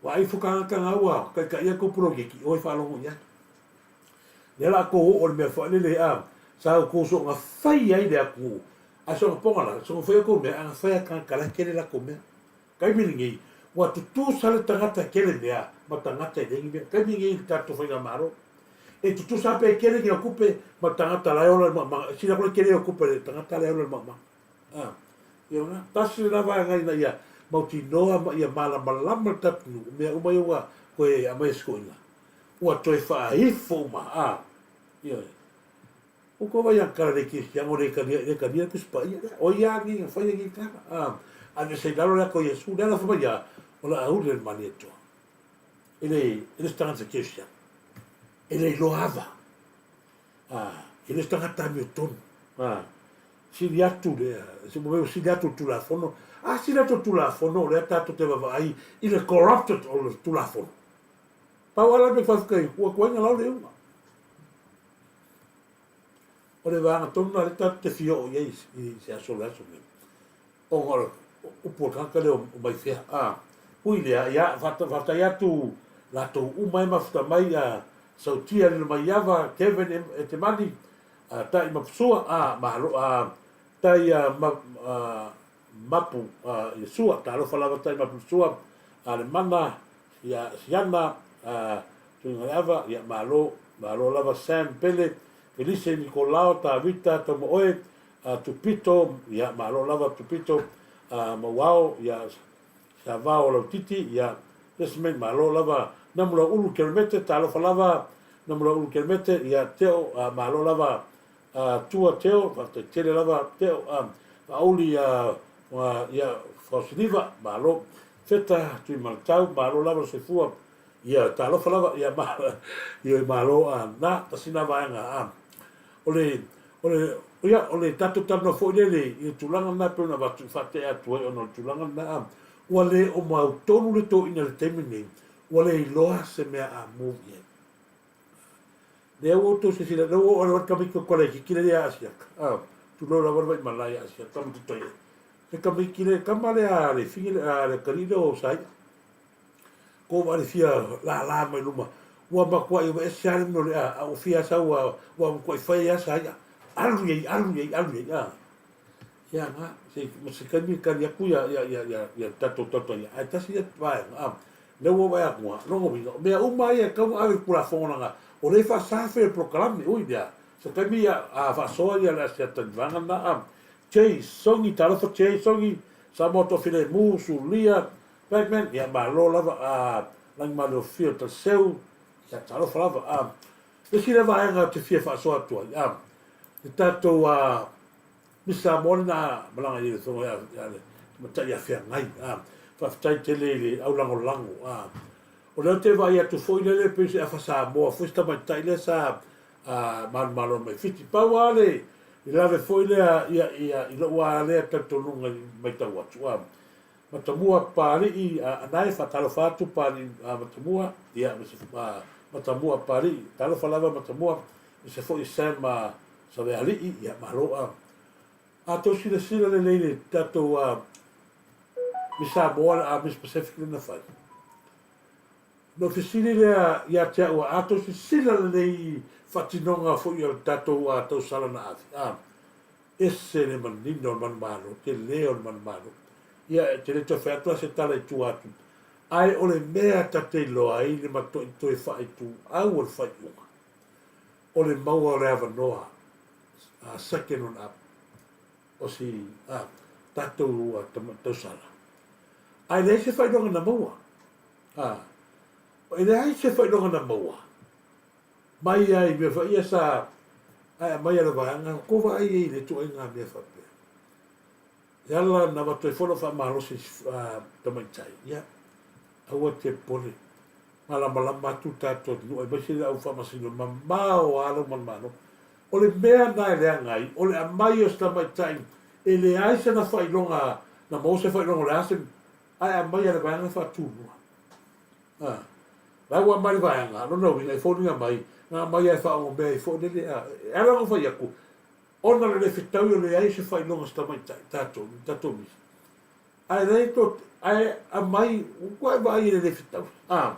ua ai fukagataga ua taitaia tou poloketi, oi faalogo i ai. Lea la tou oo i le mea foi lele a, sa outou soona fai ai le atunuu, ae soona poga la, soona fai outou mea, ae na fai a tagata la e tele latou mea. Taimi lenei, ua tutusa le tagata e tele mea ma tagata e leai ni mea. Taimi lenei i le tatou faigamalo, e tutusa lava pe tele ni au tupe ma tagata la e ola i le maumauga. E sili atu le tele o tupe i le tagata la e ola i le maumauga. A, ia ona, tasi lena vaega ina ia mautinoa ma ia malamalama le tatou nuu, mea uma ia ua toe aumai e si toeaina, ua toe faaifo uma, a, ioe. Ua tou vaai atu tala le kerisiano le talia le talia le Tusi Paia lea. O ia nei na faia nei tala. A, aveese i lalo le ata o Iesu, le ala fai mai ia, o le a uli le Malietoa. E le, e le se tagata kerisiano. E le iloa ava. A, e le se tagata amiotonu. A, sili atu le, se mo mea sili atu le Tulafono. A sili atu le Tulafono, o lea tatou te vaavaai i le corrupted o le Tulafono. Pau lava la le mea faafetai, ua tuai na lao le iuga. O le vaega tonu lena lea tatou te fia oo i ai i se aso o le aso lenei, ona o le upu a le tagata lea o mai fea. A, ui lea, ia, faafetai atu latou uma e mafuta mai, a, Sautia Lilomaiava, Kevin Etemani, a, Tai Mapusua, a, malo, a, Tai a, ma, a, Mapu, a, Iesua, talofa lava Tai Mapu Iesua, a, le mana, ia, Siana, a, Tuigaleava, ia malo, malo lava Sam Pele, Felise Nikolao, Tavita, Taumaoe, a Tupito, ia malo lava Tupito, a Mauao, ia Savao Lautiti, ia Desmond, malo lava Namulauulu Kelemete, talofa lava Namulauulu Kelemete, ia Teo, a malo lava a Tua Teo, faafetai tele lava Teo, a Faauli, a ia Faosiliva, malo Feta Tuimalatau, malo lava le soifua. Ia, talofa lava, ia, ma, ia, malo, a, na, tasi na vaega, a, o le, o le, ia, o le tatou talanoa foi lele i le tulaga lena pei ona avatu, faatea atu ai ona o le tulaga lena, a, ua le o mautonu le toeaina i le taimi lenei, ua le iloa se mea a move i ai. Lea ua outou silasila, lea ua oo lava le tamaiti o Kalaikiki lea ia Asiata, a, tulou lava le vaimalae ia Asiata ma Tutoia. Le tamaiti le tama lea a le figi a le atalii lea o Saia. Ko ua le fia lālā mai luma. Ua matuai ua ese lava le mea o le a, a ua fia sau ua, ua matuai fai ai lava sa ia. Alu i ai, alu i ai, alu i ai, a. Ia na, se ma se taimi e tali atu ia ia ia ia ia tatou tauta ia, ae tasi ia vaega, a, lea ua vaai atu lava, lona uiga, o mea uma ia e tatau ona ave i le Tulafono leaga o lea e faasafe le polokalame, ui lea, se taimi ia a faasoa ia le Asiata i le vaega lena, a. Jay Songi, talofa Jay Songi, Samoa Toafilemu, Sulia, Blackman, ia malo lava, a, Lagimaleofio Taleseu, ia talofa lava, a. Le isi lea vaega ou te fia faasoa atu ai, a, le tatou, a, Miss Samoa lena malaga i le afioga ia le tamaitai ia Feagai. A, faafetai tele i le aulagolago. A, o lea ou te vaai atu foi lele e pei se afa Samoa foi se tamaitai lea sa a, manumalo mai Fiti. Pau lava le lave foi lea ia, ia, i lou lava lea talitonuga i matau atu. A, Matamua Papalii, a, Anae, faatalofa atu Papalii a, Matamua, ia, ma se, a, Matamua Papalii, talofa lava Matamua, ma se foi Sam a, Savealii, ia malo a. A tou silasila lelei i le tatou a Miss Samoa a Miss Pacific lea na fai. Na ou fesili lea ia te au a tou silasila lelei i faatinoga foi o le tatou a tausala na ave. A ese le manino o le manumalo, tele o le manumalo. Ia e te le toe fai atu la se tala i tua atu. Ae o le mea ta te iloa ai le matuai toe faaituau o le faaiuga. O le maua o le avanoa a second one up o si a tatou tausala. Ae leai se faailoga na maua. A, e leai se faailoga na maua mai ai mea foi ia sa ae aumai a le vaega, tou vaai ai i le ituaiga mea faapea. E ala ona avatu ai foi lau faamalosi i tamaitai, ia, aua te popole, malamalama atu le tatou atunuu aemaise le au faamasino mamao lava lau manumalo. O le mea lena e leaga ai, o le aumai o se tamaitai e leai sana faailoga, na maua se faailoga o le a se, ae aumai e le vaega faatulua. A, la ua aumai le vaega, lona uiga e foliga mai, na aumai lava e faaogomea ai foi lele, a, e ala ona fai atu, ona o le le fetaui o le leai o se faailoga o se tamaitai, tatou, tatou misi. Ae leai to, ae aumai, ua e vaai i le le fetaui. A,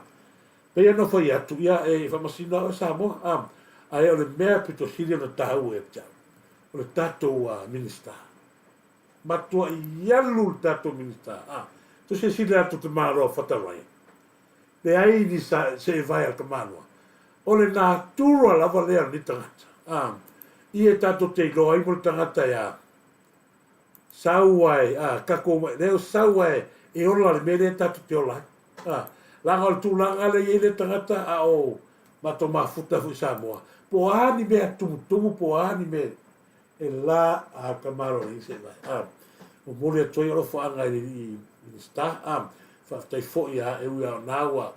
pei ona fai atu, ia e faamasino lava oe Samoa, a, ae o le mea pito sili ona taua ia te au, o le tatou Minista. Matuai alu le tatou Minista, a, tu silasila atu te Malo a Fata Ryan, leai ni sa, seevae a le tamaloa. O le natura lava lea o lenei tagata, a, ia e tatou te iloa ai mo le tagata e a, Sau ae, a, tatou, lea o sau ae e ola le mea lea tatou te ola ai. A, leaga o le tulaga lea e i ai le tagata a o matou mafuta foi i Samoa, po o a ni mea tumutumu, po o a ni mea, e la a ka malo i se vai. A, momoli atu ai alofaaga i le alii Minisita, a, faafetai foi a, e ui a o na ua,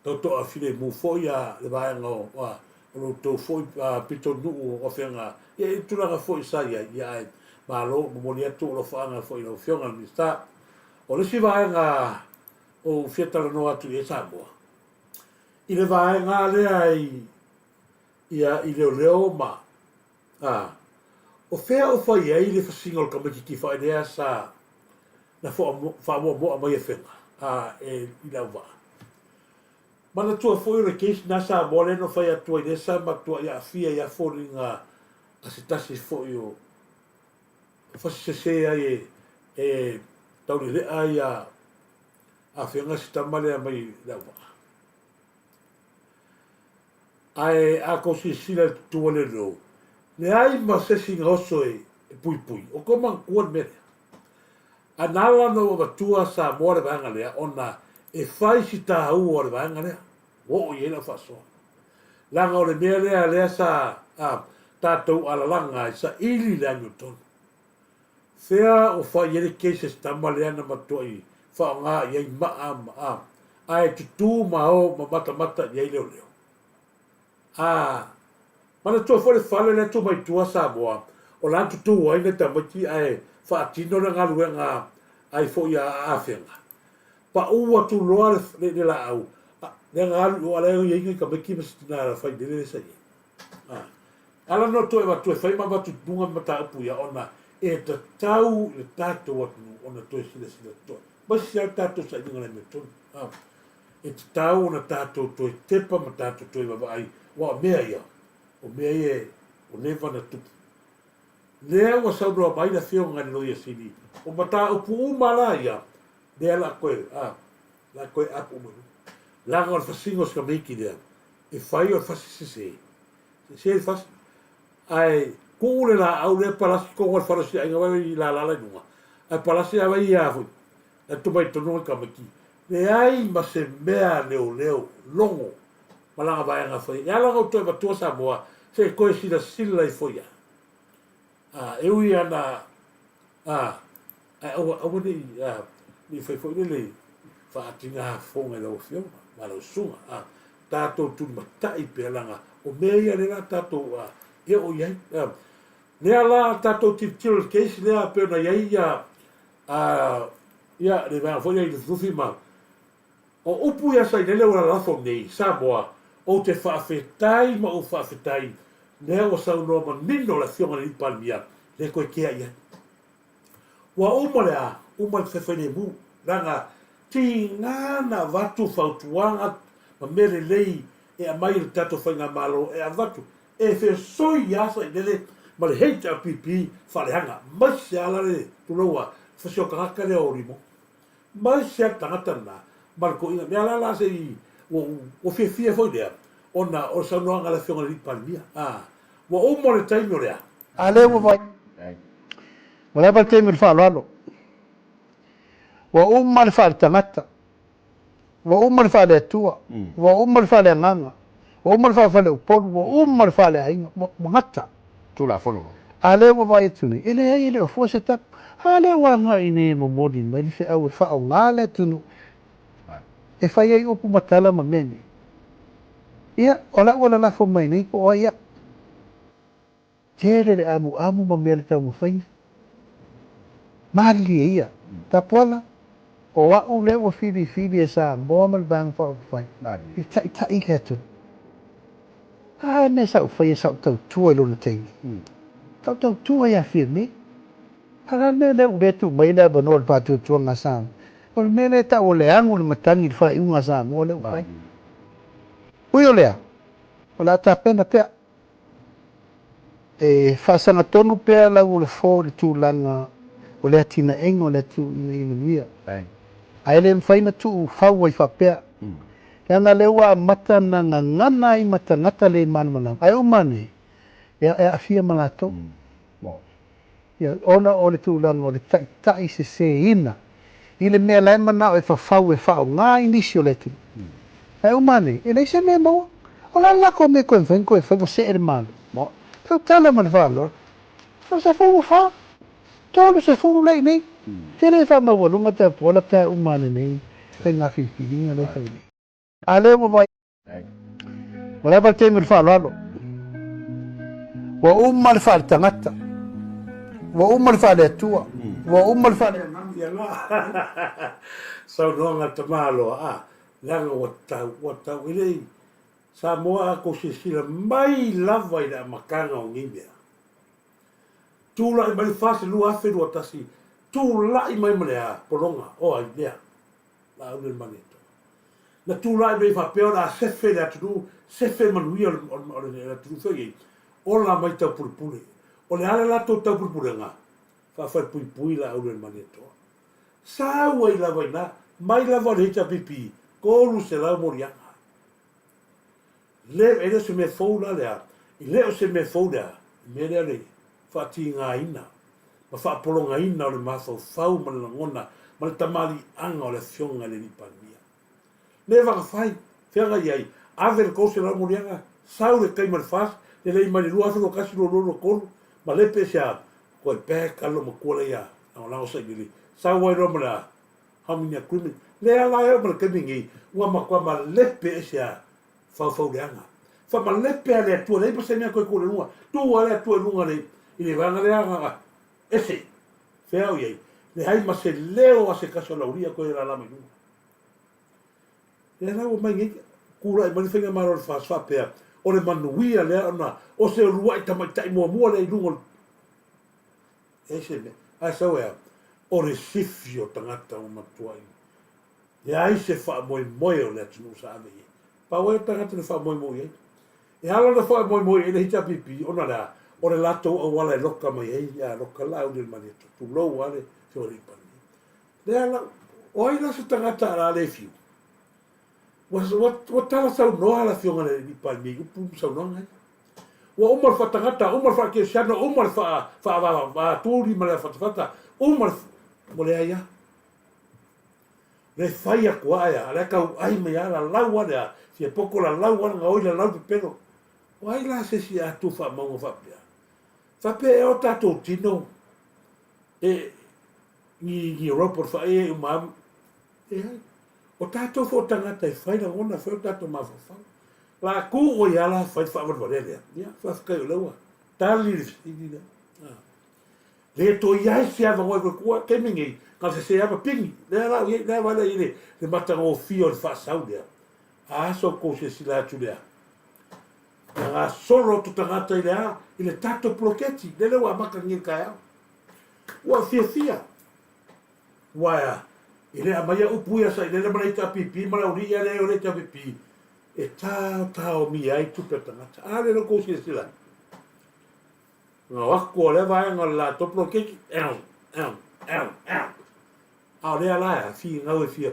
Totoa filemu foi a le vaega o a o lo outou foi pitonuu o Afega ia i le tulaga foi sa i ai ia ae malo momoli atu alofaaga foi i lau Afioga i le Minisita. O le isi vaega ou fia talanoa atu i ai Samoa i le vaega lea i ia i leoleo ma a o fea o fai ai le fasiga o le tamaititi faelea sa na faamoamoa mai Afega a e i le auvaa. Manatua foi o le case na Samoa lea na fai atu ai lea sa matuai aafia i a foliga a se tasi foi o fasi sese ai e e taulelea ai a Afega si tama lea mai le auvaa. Ae a tou silasila i le tutu o le leo, leai ma se isi na oso e puipui. O tou manatua le mea lea. A na ala ona ou avatua Samoa le vaega lea, ona e fai si taua o le vaega lea. Ua oo i ai lau faasoa. Leaga o le mea lea lea sa a, tatou alalaga ai, saili le amiotonu. Fea o fai ai le case a si tama lea na matuai faaaoga i ai maa ma a, ae tutū ma o ma matamata i ai leoleo. A, manatua foi le fale lea tu mai tua Samoa, o la tutū ai nai tamaiti ae faatino le galuega ai foi a Afega. Pau atu loa le, le, le laau, a, lea na alu i o a la e i ai nai tamaiti ma si tina failele lea sa i ai. A, ala no toe avatu e fai ma avatu i luga mataupu ia ona e tatau i le tatou atunuu ona toe silasila totoa. Aemaise lava le tatou sailiga le amiotonu. A, e tatau ona tatou toe tepa ma tatou toe vaavaai, aua o mea ia, o mea ia ua leva ona tupu. Lea ua saunoa mai le Afioga i le Loia Sili, o mataupu uma la ia, lea la koe, a, la koe apu uma i luga. Leaga o le fasiga o si tamaiti lea, e fai o le fasi sese. Sese le fasi. Ae tuu le laau lea palasi tonu o le fale o si aiga vai i lala la i luga. Ae palasi a vai ia foi. E tu mai tonu le tamaiti. Leai ma se mea a leoleo logo ma lana vaega fai. E ala ona ou toe avatua Samoa se i toe silasila ifo i ai. A, e ui ana, a, ae aua, aua ne i, a, ne i fai foi lele faatiga fofoga i lau Afioga ma lau susuga. A, tatou tulimatai pea leaga o mea ia lea la tatou, a, e oo i ai. A, lea la tatou tilotilo i le case lea pei ona i ai ia, a, ia le vaega foi lea i Lufilufi ma, O upu ia Sailele ua lalafo nei, Samoa, ou te faafetai ma ou faafetai, lea ua saunoa manino le Afioga i le Alii Palemia, le toe kea i ai. Ua uma le a, uma le faifai-lemu, leaga tiga na avatu fautuaga ma mea lelei e aumai e le tatou Faigamalo e avatu e fesoi lava Sailele ma le HRPP faaleaga, maise lava la le tulou a fasi o tagata lea o Limo. Mai se tagata lena ma le toeaina mea la la se i ua ua fiafia foi lea ona o le saunoaga a le Afioga i le Alii Palemia a ua uma le taimi o le a. A lea ua vaai ua lava le taimi o le faaaloalo. Ua uma le faaletagata, ua uma le faale-Atua, ua uma le faale-agaga, ua uma le faafaleupolu, ua uma le faaleaiga, ua gata. Tulafono. A lea ua vaai atu nei, e leai e le o fua se tapu. A lea ua agai nei e momoli mai le feau e faaaoga le atunuu e fai ai upu ma tala ma mea nei. Ia, o lau ua lalafo mai nei po o ai au. Tele le amuamu ma mea le taumafaiga. Malilie ia, Tapuala, o au lea ua filifili e Samoa ma le Vaega Faaupufai e taitai le atunuu. A mea sa ou faia sa ou tautua i lona taimi. Sa ou tautua ia Fiame. A o le a le mea lea ua le tuu mai ai le avanoa i le faatuatuaga a Samoa? O le mea lea e tau o le agu i le matagi i le faaiuga a Samoa lea ua fai. Ui o lea, o le a tapena pea. E faasagatonu pea lau o le fo i le tulaga o le atinaega o le atunuu ina ia manuia. Ae le mafai ona tuu fau ai faapea, leaga lea ua amata ona gagana ai ma tagata le malamalama, ae uma ane, e aafia ma latou. Ia, ona o le tulaga o le taitai seseina i le mea la e manao e fafau e faaaoga ai nisi o le atunuu. Ae uma ane, e leai se mea e maua. O le a le latou mea e toe mafai ona toe fai ua see le Malo? Tautala ma le faaaloalo. 30 ua fa, 30 la i inei. Tele e faamaualuga tapuala pe a uma ane nei faiga filifiliga lea e fai nei. A lea ua vaai. Ua lava le taimi o le faaaloalo. Ua uma le faaletagata. Ua uma le faale-Atua. Ua uma le faale-agaga. Ia la saunoaga a le tamaloa, a, leaga ua tau, ua tau, e le i Samoa a tou silasila mai lava i le amataga o nei mea. Tulai mai le FAST 2021, tulai mai ma le a, pologa, o ai lea? Laau le Maneto. Na tulai mai faapea o le a sefe le atunuu, sefe manuia o le atunuu foi nei, ola mai taupulepule. O le a le latou taupulepulega? Faafalepuipui Laau le Malietoa. Sau ai lava i ina, mai lava o le HRPP, 300 moliaga. Le, e le o se mea fou la lea, e le o se mea fou lea, le mea lea o le faatigaina ma faapologaina o le mafaufau ma le lagona ma le tamaliiaga o le Afioga i le Alii Palemia. Le vagafai, feagai ai, ave le 300 moliaga, sau le taimi o le FAST, lelei mai le 2021, 2022, 2023, ma le pe se a, koe back a loomatua lea ia lagolago sailele, sau ai loa ma le a, Harmony Agreement, lea la e oo ma le taimi lenei, ua matua malepe ese a faufauleaga. Faamalepe a le Atua, leai ma se mea toe tuu i luga, tuu a le Atua i luga i le vaega lea na ese, fea o i ai, leai ma se leo a se tasi o laulia toe lala mai luga. Lea la ua mai nei, tulai mai le faigamalo a le FAST faapea, o le manuia lea ona o se uluai tamaitai muamua lea i luga o le Ese mea. Ae sau e a? O le sifi o tagata ua matuai leai se faamoemoe o le atunuu sa ave i ai. Pau ai o tagata na faamoemoe i ai. E ala ona faamoemoe i ai le HRPP ona o le a? O le latou auala e loka mai ai, ia loka Laauli o le Malietoa, tulou lava le Afioga i le Palemia. Lea la, o ai la se tagata a la le fiu? Ua, ua, ua tala saunoa le Afioga i le Palemia i upu ma saunoaga ia. Ua uma le faatagata, uma le faakerisiano, uma le faa, ma le fatafata, uma le, ua leai lava. Le fai atu lava ia, a lea tau ai mai lava, lalau lava le a, fia poto lalau lava le gaoi, lalau le pepelo. O ai la se isi a tu faamauga faapea? Faapea ea o tatou tino e ni, ni robot faia e uma alu. Leai. O tatou foi o tagata e fai lagona, e fai o tatou mafaufau. La tu oe ia la fai le faavalevalea lea. Ia, faafetai o lea ua tali le fesili lea. Ah. Le toe i ai se avanoa e toe tuua, taimi nei, na o se se ava pini. Lea la o i ai, lea vaai la i ai le, le matagofie o le faasau lea. A sa outou silasila atu lea. Na gasolo atu tagata i le a, i le tatou poloketi, lele ua amata nei i le taeao. Ua fiafia. Ua ea, e le aumaia upu ia sailele ma le HRPP ma le aualii ia le o le HRPP e taotaomia ai tupe a tagata. A lea la outou silasila ai. Na o atu o lea vaega o le latou poloketi, eau, eau, eau, eau. A o lea la e finau e fia.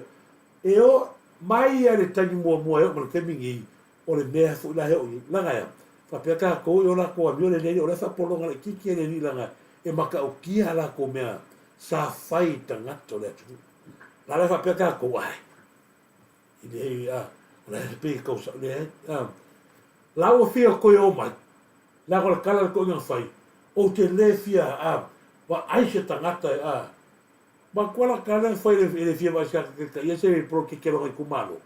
E o mai ia le taimi muamua e oo mai le taimi nei, o le mea foi la e oo i ai. Leaga e a? Faapea tatou e o latou amio le lele, o la e faapologa laitiiti e le alii leaga e matautia a latou mea sa fai i tagata o le atunuu. La la e faapea tatou, ai, i le, a, o la e pei e tau sao, leai, a. La ua fia toe oo mai, leaga o le tala a le toeaina na fai, ou te le fia, a, vaai se tagata e, a, matua la tala na fai e le fia vaai se tagata e taitaia se poloketi a lona itumalo.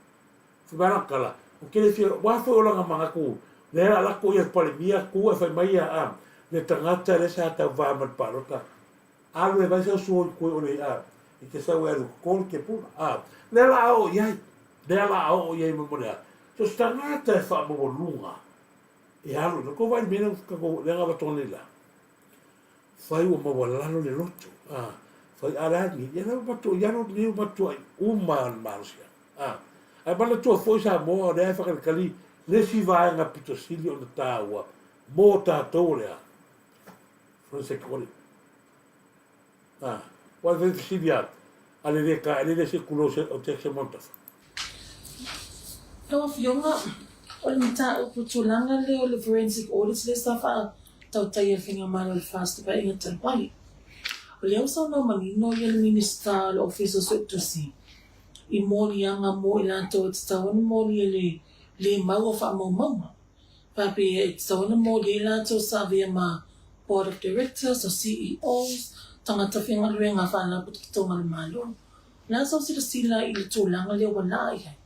Fai mai lana tala, ou te le fia, aua foi o lana manatu, lea la lako ia le Palemia, tu ae fai mai ia, a, le tagata lea sa tauva ma le palota, alu e vai sau suo i koe o le, a, i te sau e alu toto le tepuna, a, lea la a oo i ai, lea la a oo i ai mo le a, so se tagata e faamaualuga, e alu, na tou vaai i le mea lea tatou, lea na avatu nei la, fai ua maualalo le loto, a, fai a le a ni, ia la ua matua, ia lo ni ua matuai uma le malosiaga. A, ae manatua foi Samoa o lea e whakalikali le isi vaega pito sili ona tāua mō tātou o le a? Forensic audit. A, wai whai fesili a, a le le ka, e le le se kulo se o te se montafa. Lau Afioga, o le mataupu tulaga lea o le forensic audit lea sa faatautaia e le Faigamalo i le FAST i Paeaiga talu ai. O lea ua saunoa manino ia le Minisita o le Ofisa o Suetusi i moliaga mo i latou e tatau ona moli e le lē mau o faamaumauga. Faapea e tatau ona moli ai latou sa avea ma Board of Directors o CEOs, tagata faigaluega a Faalapotopotoga a le Malo. O le a sau silasila i le tulaga lea ua laa i ai?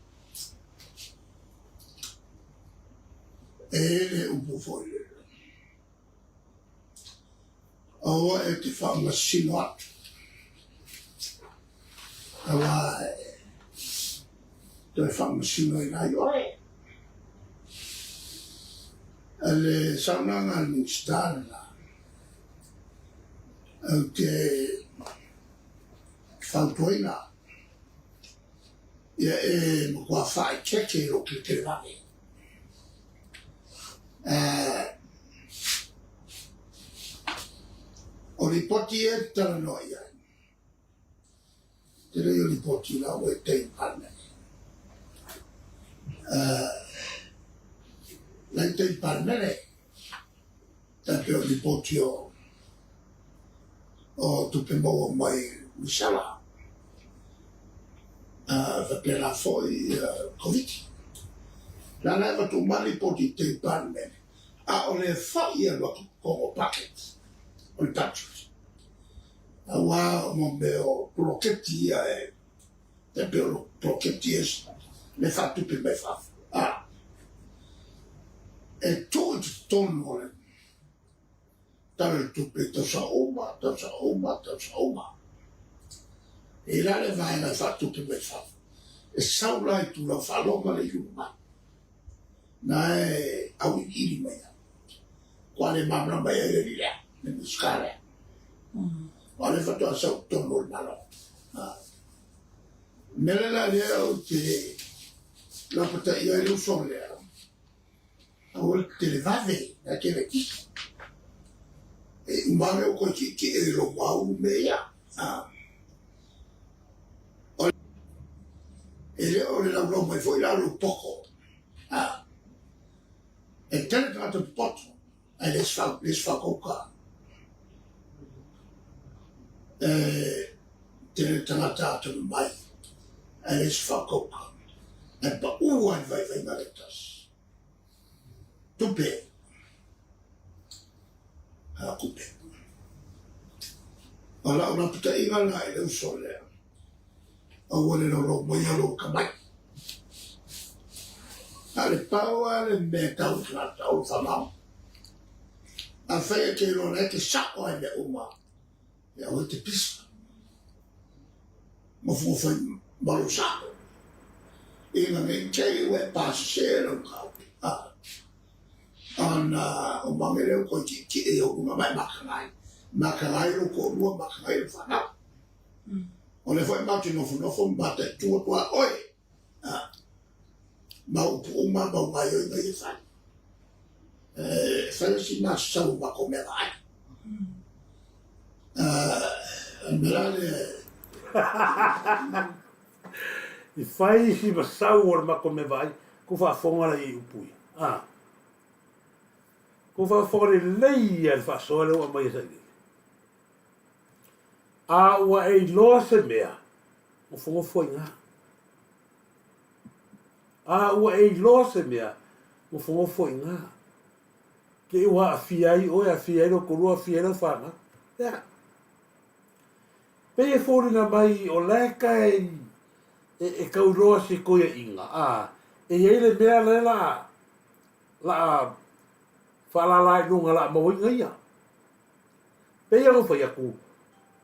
E le upu foi lea. Aua e te faamasino atu, aua e toe faamasinoina ai oe. O le saunoaga a le Minisita lena, ou te fautuaina ia e matua faaeteete i lou tilotilo vave. O lipoti ia e te talanoa i ai, tele ia o lipoti la ua e tei i Palemene. La i tei i Palemene, tai pei o lipoti o o tupe maua mai misela, faapena foi Koviti. La la e avatu uma lipoti i tei i Palemene, a o le fai e alu atu i totonu o package o le budget. Aua o mea o poloketi ia e tai pei o poloketi ia le faatupe mai fafo. A e tuu i totonu o le Tala o le Tupe i tausaga uma, tausaga uma, tausaga uma. E i la le vaega e faatupe mai fafo, e sau la i tulaga faaloga le iulu mai. Na e auiliili mai ai. Kua le malamalama i ai le alii lea, le Minisita lea. Aua o lea faatoa sau i totonu o le Malo. O le mea lea la lea ou te lapataia ai le uso lea, aua le televave, la e tele tisi. i uma ane ua toe tietie i lou aulu mea ia. O E le o le laulau mai foi la lou poto. E tele tagata popoto ae le le se faatauta. E tele tagata atamamai ae le se faatauta. Ae pau lava i le vaivaiga lea tasi. Tupe. A tupe. O lau lapataiga lena i le uso lea. Aua le laulau maia lou atamai. A o le pau lava le mea e tau i tagata o le faamama. Afai e te iloa la e te sao lava i mea uma, ia aua e te pisa. Nofonofo ma lou sao. Ina ne i te i ua e pasese lau mataupu. Ona o mage lea ua toe tietie i ou luga ma e mataga ai. Mataga ai lou toalua, mataga ai lau fanau. O lea foi matou te nofonofo ma mataitu atu a oe. Ma upu uma ma gaoioiga ia e fai. E fai le si masasau o matou mea vaai. O le mea la lea. I fai si masau o le matou mea vaai, ku faafofoga la i upu ia. A. Ku faafofoga lelei ia le faasoa lea ua aumai e Sailele. A ua e iloa se mea, nofonofo ai ina. A ua e iloa se mea, nofonofo ai ina. Te i ua aafia ai oe, aafia ai lou toalua, aafia ai lau fanau. Ia. Pei e foliga mai o la e kai e, e tau iloa si toeaiina, a, e i ai le mea lea la, la faalala i luga la maua ai ia. Pei ona fai atu,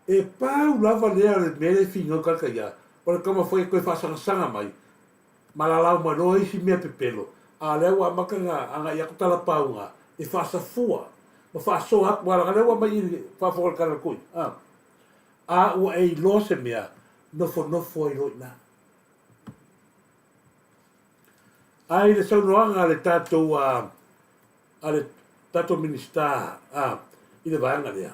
e pau lava lea o le mea lea e finau tagata ia, o le taumafai e toe faasagasaga mai ma lalau mai loa isi mea pepelo, a o lea ua amata ona agai atu talapauga e faasafua ma faasoa atu, aua leaga o lea ua aumai i le faafofoga o le tala a le toeaina, a, a ua e iloa se mea, nofonofo ai loa i ina. Ae i le saunoaga a le tatou a, a le tatou Minisita a, i le vaega lea,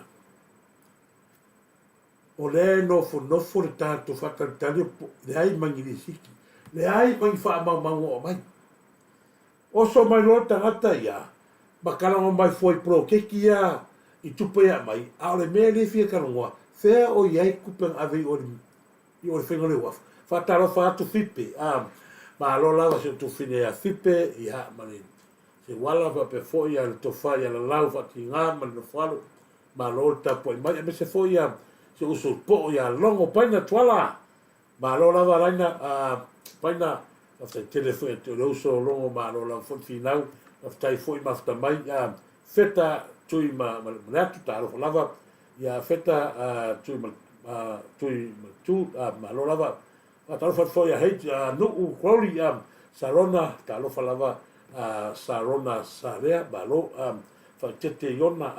o lea e nofonofo le tatou faatalitali, leai ma ni lisiti, leai ma ni faamaumauga o aumai. Oso mai loa le tagata ia, ma talanoa mai fua i poloketi ia i tupe ia aumai, a o le mea lea e fia talanoa, fea o i ai tupe na ave i o i o le faiga o le uafu. Faatalofa atu Fipe, a, malo lava si ou tuafafine ia Fipe, ia, ma le Seuala faapea foi ia le Tofa ia Lalau Faatiga ma le Nofoalo, malo le tapuai mai, aemaise foi ia si ou uso i Poo ia Logo Paina Tuala, malo lava Laina, a, Paina, faafetai tele foi ia te oe le uso Logo, malo lava foi le finau, faafetai foi mafuta mai, a, Feta Tui ma, ma, ma le atu, talofa lava, ia Feta, a, Tui ma, a, Tui ma Tu, a, malo lava, Faatalofa atu foi ia Heidi, a Nuu, Crowley, a Sarona, talofa lava a Sarona Salea, malo, a Faitete Iona,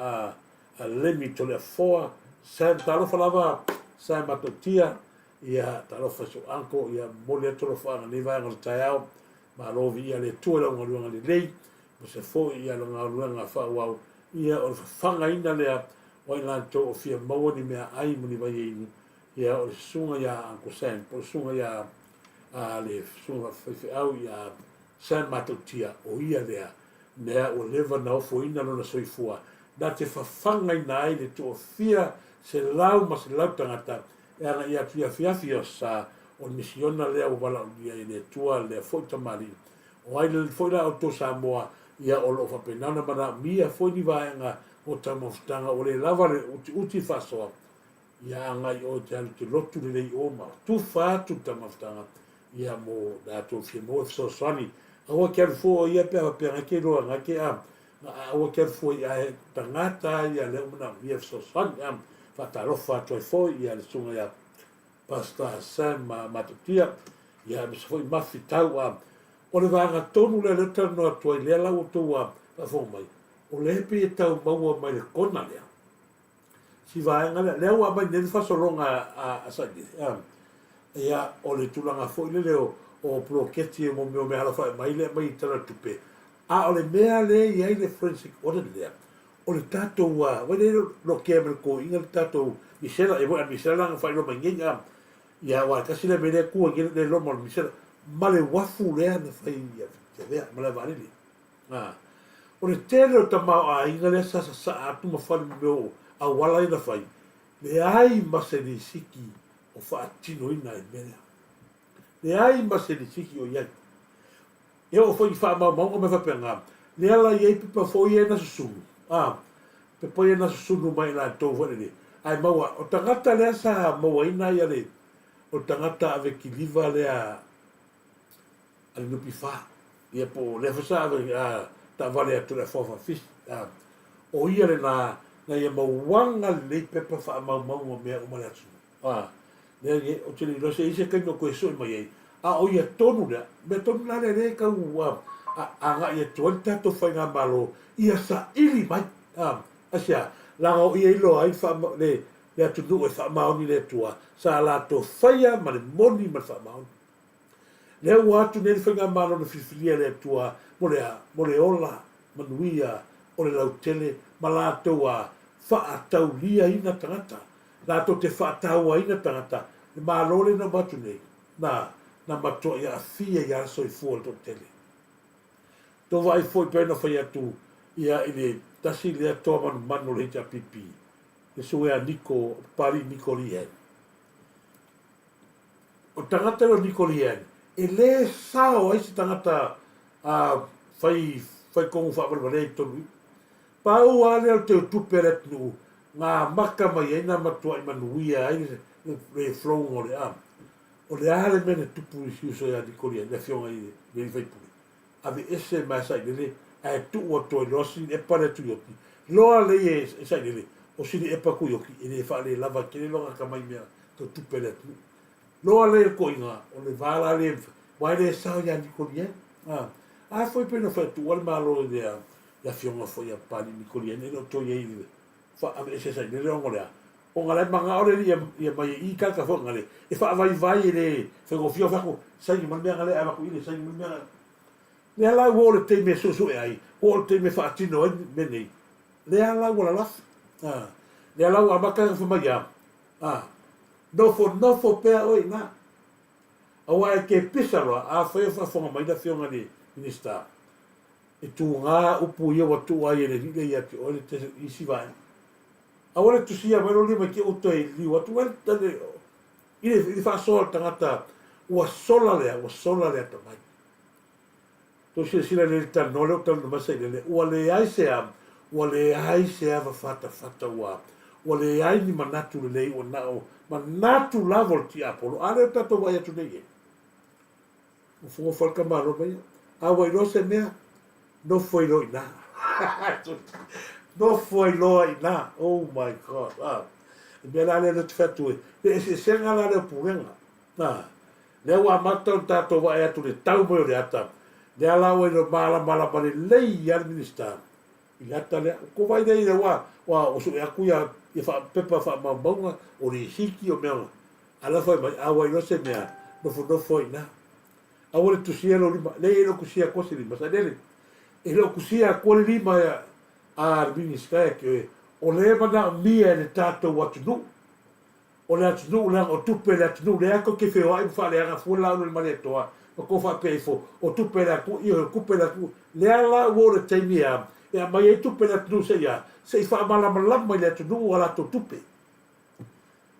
a Lemi Toleafoa, Sam, talofa lava Sam Matautia, ia talofa i sou uncle, ia momoli atu alofaaga i lenei vaega o le taeao, malo viia le Atua i lau galuega lelei, ma se foi ia le galuega faaauau, ia o le fafagaina lea o ai latou o fia maua ni meaai ma ni vaiainu, Ia, o le susuga ia Uncle Sam, po o le susuga ia, a, le susuga faifeau ia Sam Matautia, o ia lea mea ua leva na ofoina lona soifua, na te fafagaina ai le toafia selau ma selau tagata e agai atu i afiafi o sa o le misiona lea ua valaaulia e le Atua lea foi tamalii. O ai foi la outou Samoa, ia o lo o faapena ona manaomia foi ni vaega o taumafataga ua le lava le utiuti faasoa Ia agai oe te alu te lotu lelei o ma tufa atu le taumafataga ia mo latou fia maua e fesoasoani. Aua ke alu fua ia pe a faapea ngai ke iloa ngai ke a aua ke alu fua i ae tagata ia lea ua manaomia e fesoasoani a faatalofa atu ai foi ia le susuga ia Pastor Sam Matatia ia aemaise foi Mafi Tau a o le vaega tonu lea lea ou te talanoa atu ai lea la ua outou faafofoga mai o lea pei e tau maua mai le kona lea si vaega lea, lea ua aumai nei le faasologa a Sailele, ia, o le tulaga foi lele o, o poloketi mo mea o meaalofa e aumai lea e aumai i le Tala o le Tupe, a o le mea lea e i ai le forensic audit lea, O le tatou a, wai le lokea ma le koiga le tatou misela, e moi a misela la na faailoa mai nei a, ia aua e tasi lea mea lea e tu ai le loma o le misela, ma le uafu lea na fai i Tiavea ma le vaalele. A, o le tele o tamaoaiga lea sa sasaa atu ma fale ma mea o auala ia na fai, leai ma se lisiti o faatinoina ai le mea lea. Leai ma se lisiti o i ai. E oo foi i faamaumauga ma mea faapena, lea la e i ai pepa foi ia na susunu, a, pepa ia na susunu mai e latou foi lele, ae maua, o tagata lea sa mauaina ia le, o le tagata ave kiliva lea a le NPF, ia po o lea foi sa ave a, taavale atu i le afoa faafisi, a, o ia lena na ia mauaga lelei pepa faamaumauga o mea uma a le atunuu. A, lea e, ou te le iloa se i ai se taimi o toe sue mai ai, a o ia tonu lea, mea tonu la lea lea e tau a, a, agai atu ai le tatou faigamalo ia saili mai. A, aisea? Leaga o ia iloa ai le faama, le, le atunuu e faamaoni i le Atua, sa latou faia ma le moni ma le faamaoni. Lea ua atu nei le faigamalo na filifilia e le Atua mo le a? Mo le ola manuia o le lautele ma latou a faatauliaina tagata latou te faatauaina tagata, le Malo lea na uma atu nei, na, na matuai aafia i a soifua o le toatele. Tou vaai foi pei ona fai atu ia i le tasi lea toa manumanu o le HRPP, le suea Niko, Papalii Niko Lee Hang. O le tagata lea o Niko Lee Hang, e le sao ai se tagata a fai, fai kogu faavalevalea i totonu i. Pau lava lea o le teutupe a le atunuu na amata mai ai na matuai manuia ai le flowga o le a. O le a le mea na tupu i si uso ia Nikolia, le afioga i le alii faipule? Aveese mai a Sailele ae tuu atu ai loa sili epa lea Tuioti. Loa lei e Sailele, o sili epa Tuioti e le faalelava tele lona atamai i mea teutupe a le atunuu. Loa lea i le toaiga, o le va la lea, aua e le sao ia Nikolia. A foi pei ona fai atu ua le Malo i le le afioga foi a Papalii Nikoliaina e le o toe i ai i le faaveese sailele ona o le a? Ona la e manao le alii ia mai e i tagata foi na le e faavaivai e le faigofie ona fai atu saini mai le mea na le ae avatu i le saini mai le mea na lea la ua oo le taimi e suesue ai ua oo le taimi e faatino ai mea nei lea la ua lalafi a lea la ua amata ona fai mai a a nofonofo pea oe i ina aua e te pisa loa afai o faafofoga mai le afioga i le Minisita E tūgā upu ia ua tuu ai e le Alii lea ia te oe le isi vaega. Aua le tusia mai lou lima i te uta i liliu atu ai le, i le, i le faasoa o le tagata ua sola lea, ua sola le atamai. Tou silasila lelei i le talanoa lea ua talanoa mai Sailele, ua leai se a, ua leai se ava fatafata ua, ua leai ni manatu lelei ua na o manatu lava o le tiapolo. A lea ua tatou vaai atu nei i ai. Nofonofo ai le tamaloa mai ia. A ua iloa se mea, nofo ai loa i ina. Nofo ai loa i ina. Oh my God. Ah. Le mea la lea ou te fai atu ai, le eseesega la lea o pulega. Ah. Lea ua amata ona tatou vaai atu i le tau mai o le ata, lea la ua iloa malamalama lelei lava le Minisita i le ata lea. Ua tou vaai lea i le ua, ua sue atu ia, ia pepa faamaumauga, o lisiti, o mea uma. A la fai mai, a ua iloa se mea, nofonofo ai i ina. Aua le tusia lou lima. Leai, e le o tusia atua se lima. Sailele, e le o tusia atua le lima a le Minisita ia te oe. O lea e manaomia e le tatou atunuu. O le atunuu leaga o tupe a le atunuu. Lea tou te feoai ma faaleaga fua le laau le Malietoa ma tou faapea ifo, o tupe a le atunuu, ioe, o tupe a le atunuu. Lea la ua oo le taimi e a? E aumai ai tupe a le atunuu se i a? Se i faamalamalama i le atunuu a latou tupe.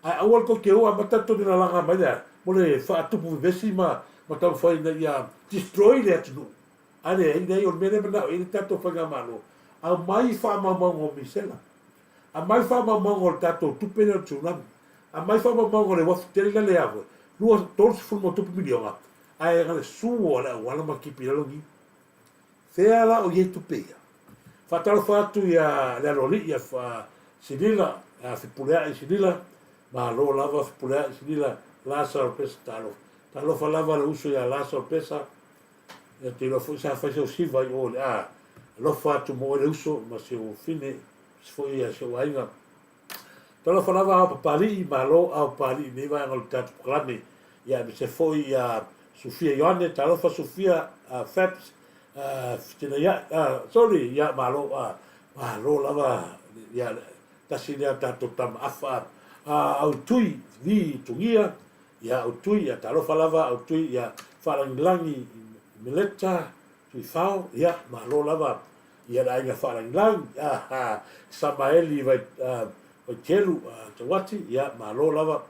Ae aua le tou te o amata tonu lalaga mai lea mo le faatupu vevesi ma ma taumafai ina ia destroy le atunuu. Ae leai, leai o le mea lea e manao i ai le tatou faigamalo, aumai faamaumauga o misela, aumai faamaumauga o le tatou tupe lea o le tsunami, aumai faamaumauga o le uafu tele lea le a 20 ma tupu miliona ae na le sua le auala ma tipi i lalo ni. Fea la o i ai tupe ia? Faatalofa atu ia le aloalii ia Silila, ia Fepuleai Silila, malo lava Fepuleai Silila, Lasaro Pesa, talofa. Talofa lava le uso ia Lasaro Pesa, ia te iloa foi sa fai sau siva i o i le a. Alofa atu mo oe le uso ma si ou fine, si foi ia si ou aiga. Talofa lava ao Papalii, malo ao Papalii i lenei vaega o le tatou polokalame. Ia aemaise foi ia Sufia Ioane, talofa Sufia, Fabs, Fetenaia'i, sorry, ia malo, Malo lava ia tasi lea tatou tama afa a au tui vi tugia ia au tui ia talofa lava au tui ia faalagilagi i Meleta Tuifao ia malo lava ia le aiga faalagilagi a Samaeli vai Vaitelu Tauati ia malo lava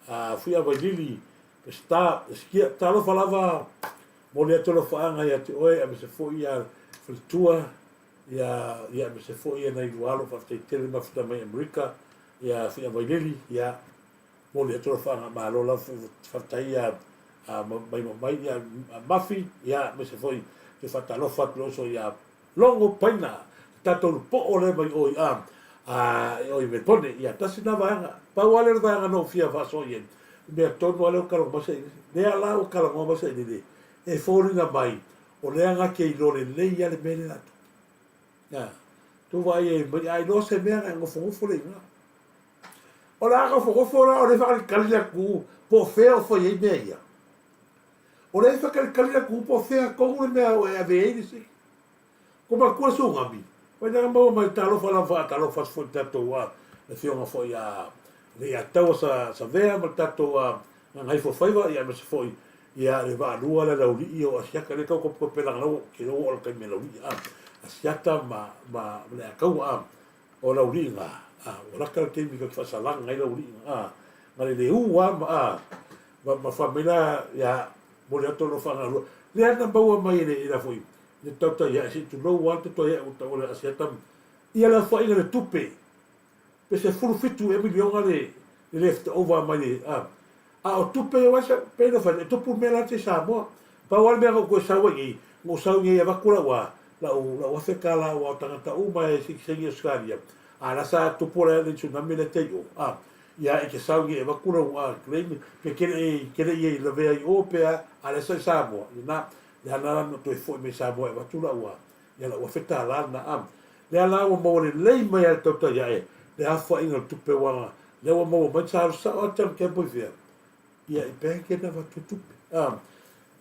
a Fuia Vailili Peseta Esikia talofa lava momoli atu alofaaga ia te oe aemaise foi ia faletua ia ia aemaise foi ia nai lua alo faafetai tele mafuta mai Amerika ia Fuia Vailili ia momoli atu alofaaga malo lava faafetai ia mai mai ia Mafi ia aemaise foi te faatalofa atu le uso ia Logo Paina tatou le po'o lea mai o i a a o i Melbourne ia tasi na vaega pau a lea o le vaega na ou fia faasoa i ai mea tonu a lea ua talanoa mai sailele lea la ua talanoa mai sailele e foliga mai o lea na te iloa lelei a le mea lea latou a tou vaai ai mai a iloa se mea na e nofonofo lea i ina o le a nofonofo la o lea faakalikali atu po o fea o fai ai mea ia o lea faakalikali atu po o fea tonu le mea o e ave ai le seki Ko matua Sugami, wai nanga maua mai talofa lava faatalofa atu foi i le tatou a le afioga foi a Leiataua sa Savea ma le tatou a Gagaifofaiva ia aemaise foi ia le vaalua lea Laulii o Asiata lea tau topetope leaga la ua te iloa ua oo i le taimi a Laulii a Asiata ma ma Leiataua a o Laulii na a ua lata le taimi tatou te faasalaga ai Laulii na a na le le u a ma a ma ma fai mai la ia momoli atu alofa galue lea na maua mai e le la foi le tautai ae se i tulou lava le tautai ae ua tau o le Asiata ia le aofaiga le tupe pe 17 ea miliona le le left over mai le a a o tupe ia aua pei ona fai atu e tupu le mea la te i Samoa pau lava le mea na ou toe sau ai nei na ou sau nei e avatu lau a lau lau $1000 aua o tagata uma e sitiseni i Ausetalia a la sa tupu le le tsunami lea te i o a ia e te sau nei e avatu lau a claim pe te le te le i lavea i o pe a a lea sa i Samoa lena Lea la na toe foi mai Samoa e avatu lau a, ia lau $1000 lena a. Lea la ua maua lelei mai lava e le tautai ae le aofaiga o le tupe aua lea ua maua mai sa alu sao lava John Campbell i fea? Ia i bank na avatu ai tupe. A,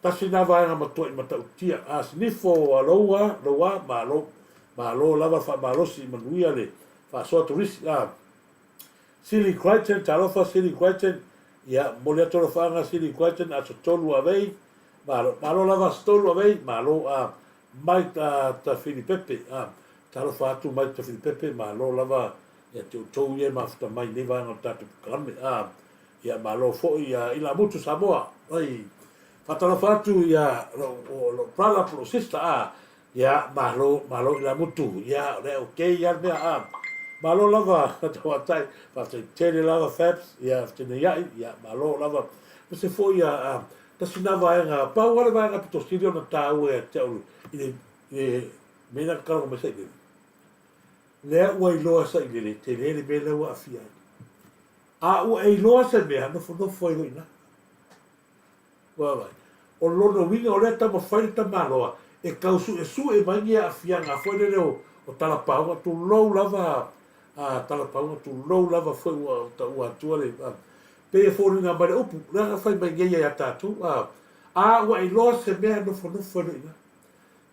tasi lena vaega matuai matautia. A sinifo a loua, loua, malo. Malo lava le faamalosi manuia le faasoa turisi. A, Sili Crichton, talofa Sili Crichton, ia momoli atu alofaaga Sili Crichton, aso 3 Avei, Malo, malo lava aso 3 Avei, malo a Mike a Tafilipepe, a talofa atu Mike Tafilipepe, malo lava ia te outou ia e mafuta mai i nei vaega o le tatou polokalame, a ia malo foi ia Ilamutu Samoa, ai faatalofa atu ia lou brother po lou sister, a Ia, malo, malo Ilamutu. Ia, o lea ok ia le mea, a. Malo lava, tauatai, faafetai tele lava Fabs, ia, feteneiai, ia, malo lava. Aemaise foi ia, a, tasi na vaega, pau lava le vaega pito sili ona taua ia te au i le, i le mea lea na tatalo mai Sailele. Lea ua iloa Sailele, tele le mea lea ua aafia ai. A ua e iloa se mea, nofonofo ai loa i ina. Vaavaai. O lona uiga o lea taumafai le tamaloa e tau suesue mai ni aafiaga foi lele o, o talapauga, tulou lava a talapauga, tulou lava foi ua taua atua le, a, pei e foliga mai le upu, lea na fai mai nei ia tatou, a, a ua iloa se mea nofonofo ai loa i ina.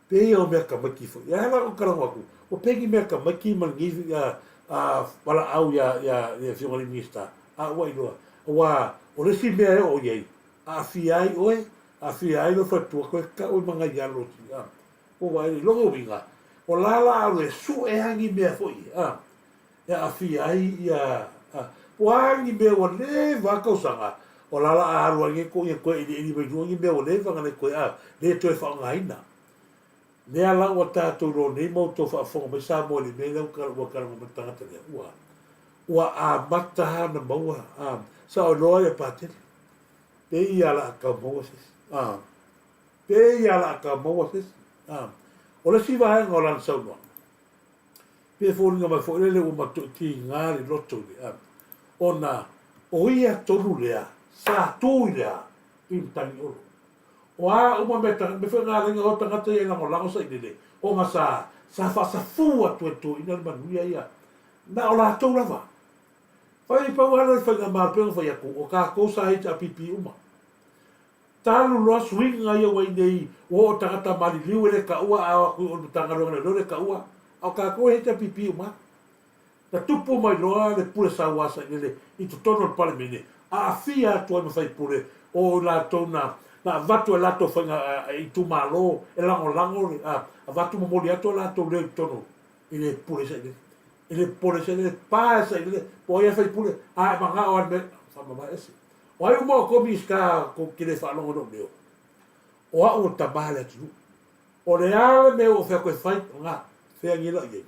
Pei o mea tamaiti foi. E ala ona talanoa atu, ua pei ni mea tamaiti ma lenei a, a, valaau ia, ia le Afioga i le Minisita, a ua iloa. Aua o le isi mea e oo i ai, aafia ai oe, aafia ai lou faletua, toe tau ai ma nai alo o a, ua vaai i lona uiga, o la la alu e sue lava ni mea foi a, e aafia ai ia, a, po o a ni mea ua leva a tausaga, o la la a alu ai nei koia toe iliili mai luga ni mea ua leva ona le toe a, le toe faaaogaina. Lea la ua tatou iloa nei ma outou faafofoga mai Samoa i le mea lea ua talanoa mai le tagata lea, ua, ua amata lava ona maua, a, sa o iloa ia Patele, pei a la tau maua se isi, a, pei a la tau maua se isi, a. O le isi vaega o lana saunoaga, pei e foliga mai foi lele ua matuai tiga le loto i le, a, ona o ia tonu lea sa tu i le a, i Matagiolo. O a uma mea tagata, mea foi ngā lenga o tagata ia e lagolago sailele, ona sa, sa faasafū atu e toeaiina le manuia ia, na o latou lava. Fai pau lava lea o le faigamalo pei ona fai atu, o tatou sa HRPP uma. Talu loa suiga ia ua i nei, ua oo tagata maliliu e le taua a o atu i o i le Matagaluega a Leoleo le taua. A o tatou e HRPP uma. Na tupu mai loa le pule sauā sailele i totonu o le Palemene, aafia atu ai ma faipule o i latou na na avatu e latou faiga itumalo e lagolago le avatu momoli atu o latou leo i totonu i le pule sailele. E le popole sailele, pa e sailele, po o ai a faipule, a e manao a le mea, faamavae ese. O ai uma outou Minisita tou te le faalogo i lou leo? O au o le tama a le atunuu. O le a le mea ua ou fai atu e fai, o lena, fea nei lau i ai?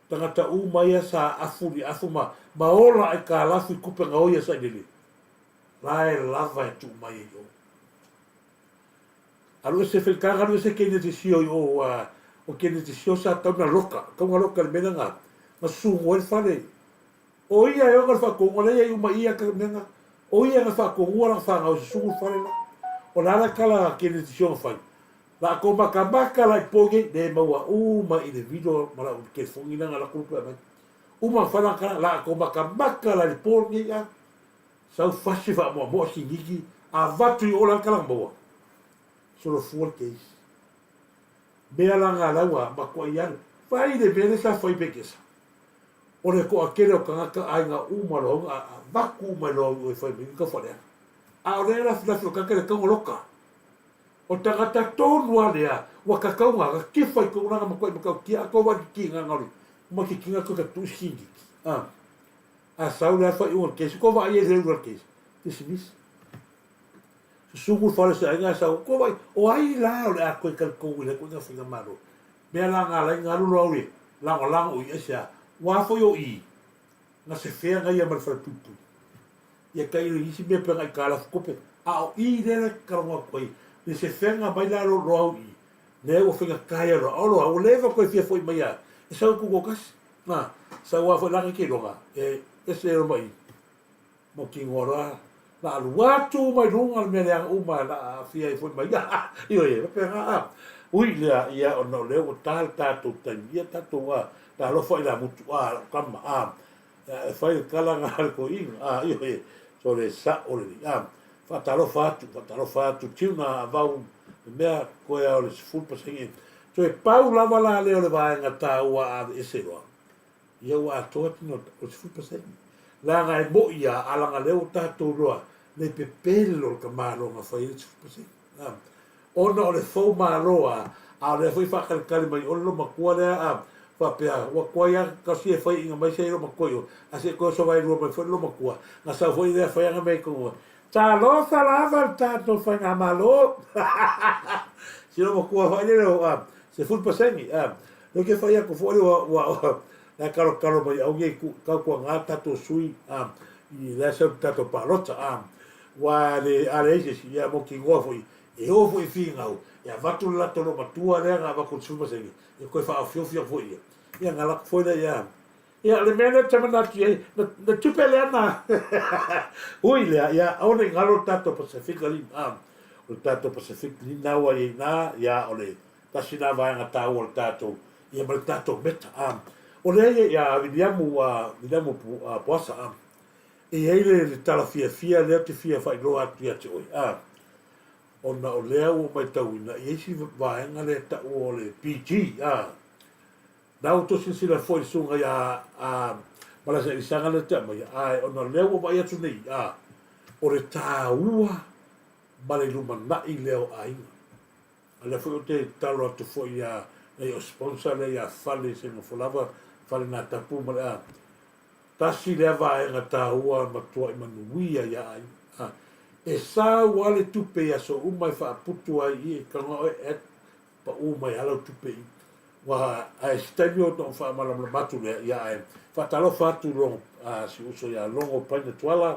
Tagata uma ia sa afu i afu ma ma ola aikalafu i kupe gaoi a sailele, la e lava e tuu mai ai i o. Alu ese Felikana, alu ese Keneti Sio i o, ua o Keneti Sio sa tau na loka, tau na loka i le mea lea na, na susu ai le fale. O ia e ona le faatonuga, lea e i uma i ia ka mea na, o ia na faatonuga lana fanau e susu le fale la. O le a la tala a Keneti Sio na fai? La a tou makamaka la i po nei, le maua uma i le vilo ma lau telefoni lea na alu atu lupe aumai. Uma na fai lana tala, la a tou makamaka la i le po lenei a. Sau fasi faamoamoa siniki, avatu i o la tala na maua. Solofua le case. Mea la na lau a matuai alu. Fai le mea lea sa fai Bekesa. O le toatele o tagata aiga uma loa a avatu uma i loa i o e fai mai ka faleaga. A o lea lafilafi o tagata le tauga loka. O tagata tonu a lea ua tatau na tifa i tulaga matuai matautia a tou vaai ki nga ngauli ma ki kinga ko ta tu singi a a sau le fa i ke ko vaai e le ura ke dismiss susu fale se ai nga sau ko vai o ai la o le a koe kal ko le ko nga finga malo mea la nga lai nga lu lo au lango lango i ese wa fo yo i nga se fea nga ia ma le fale puipui Ia kai le isi mea pea ngai kalafu kope, a o i lea la kalongo atu ai, le se fenga mai la lo lo au i, lea ua fenga kaia loa, o loa, ua leva koe fia foi mai a, e sau ku kasi, na, sau a foi langa ke longa, e, ese e roma i, mo ki ngoa loa, la alu atu mai lunga le mea leaga uma la a fia ai foi mai, ioe, e faapena a, ui lea, ia ona o lea ua ta le tatou taimi, ia tatou a, talofa i la mutu a, lau tama a, E fai le tala na a le toeaina, a, ioe, so le sa'o lenei, a, faatalofa atu, faatalofa atu, Tiuna a Vau, le mea koe a o le 10%, toe pau lava la lea o le vaega taua a aveese loa, ia ua atoa tino o le 10%. Leaga e mo'i a, a laga lea ua tatou iloa le pepelo o le tamaloa na fai ai le 10%. A, ona o le fou malo a, a o lea foi faatalitali mai ole lo matua lea a, faapea, ua tuai a kasi e fai inga mai se lo matua i o, a se toe oso vaelua mai foi le lo matua, na sau foi lea fai ana mea i tonu, talofa lava le tatou faigamalo, si lo matua foi lele o, a, 10%, a, lea ke fai atu foi ua, ua, la kalokalo mai au nei ku, tautuaga tatou sui, a, i lea sau tatou palota, a, Ua le a leai se isi, ia mautinoa foi, e oo foi i finau, e avatu le latou loomatua lea na avatu i le 10%, e toe faaofiofi atu foi ia. Ia na lako foi lea ia. Ia, o le mea lea ou te manatu i ai, na, na tupe lea na, ui lea, ia, aua ne i galo le tatou Pasefika Lima, a, o le tatou Pacific Lima ua i ai i ina, ia, o le tasi lena vaega taua o le tatou, ia ma le tatou meta, a. O lea ia, ia Viliamu, a, Viliamu Poasa, a, E i ai le tala fiafia lea ou te fia faailoa atu ia te oe, a, ona o lea ua ou matauina e i ai si vaega lea e taua o le PG, a. Na ua outou silasila foi i le susuga ia a Malasa Elisaga lea te aumaia, ae ona o lea ua vaai atu nei, a, o le taua ma le lumanai lea o aiga. A lea foi ou te tatalo atu foi ia nai o sponsor lea ia Fale se nofo lava, Fale Natapu ma le a, Tasi lea vaega taua matuai manuia ia aiga. E sau a le tupe i aso uma e faaputu ai i e kanga oe at pau mai a lau tupe i wa ae se taimi ona ou faamalamalama atu lea ia ae faatalofa atu logo a si uso ia Logo Paina Tuala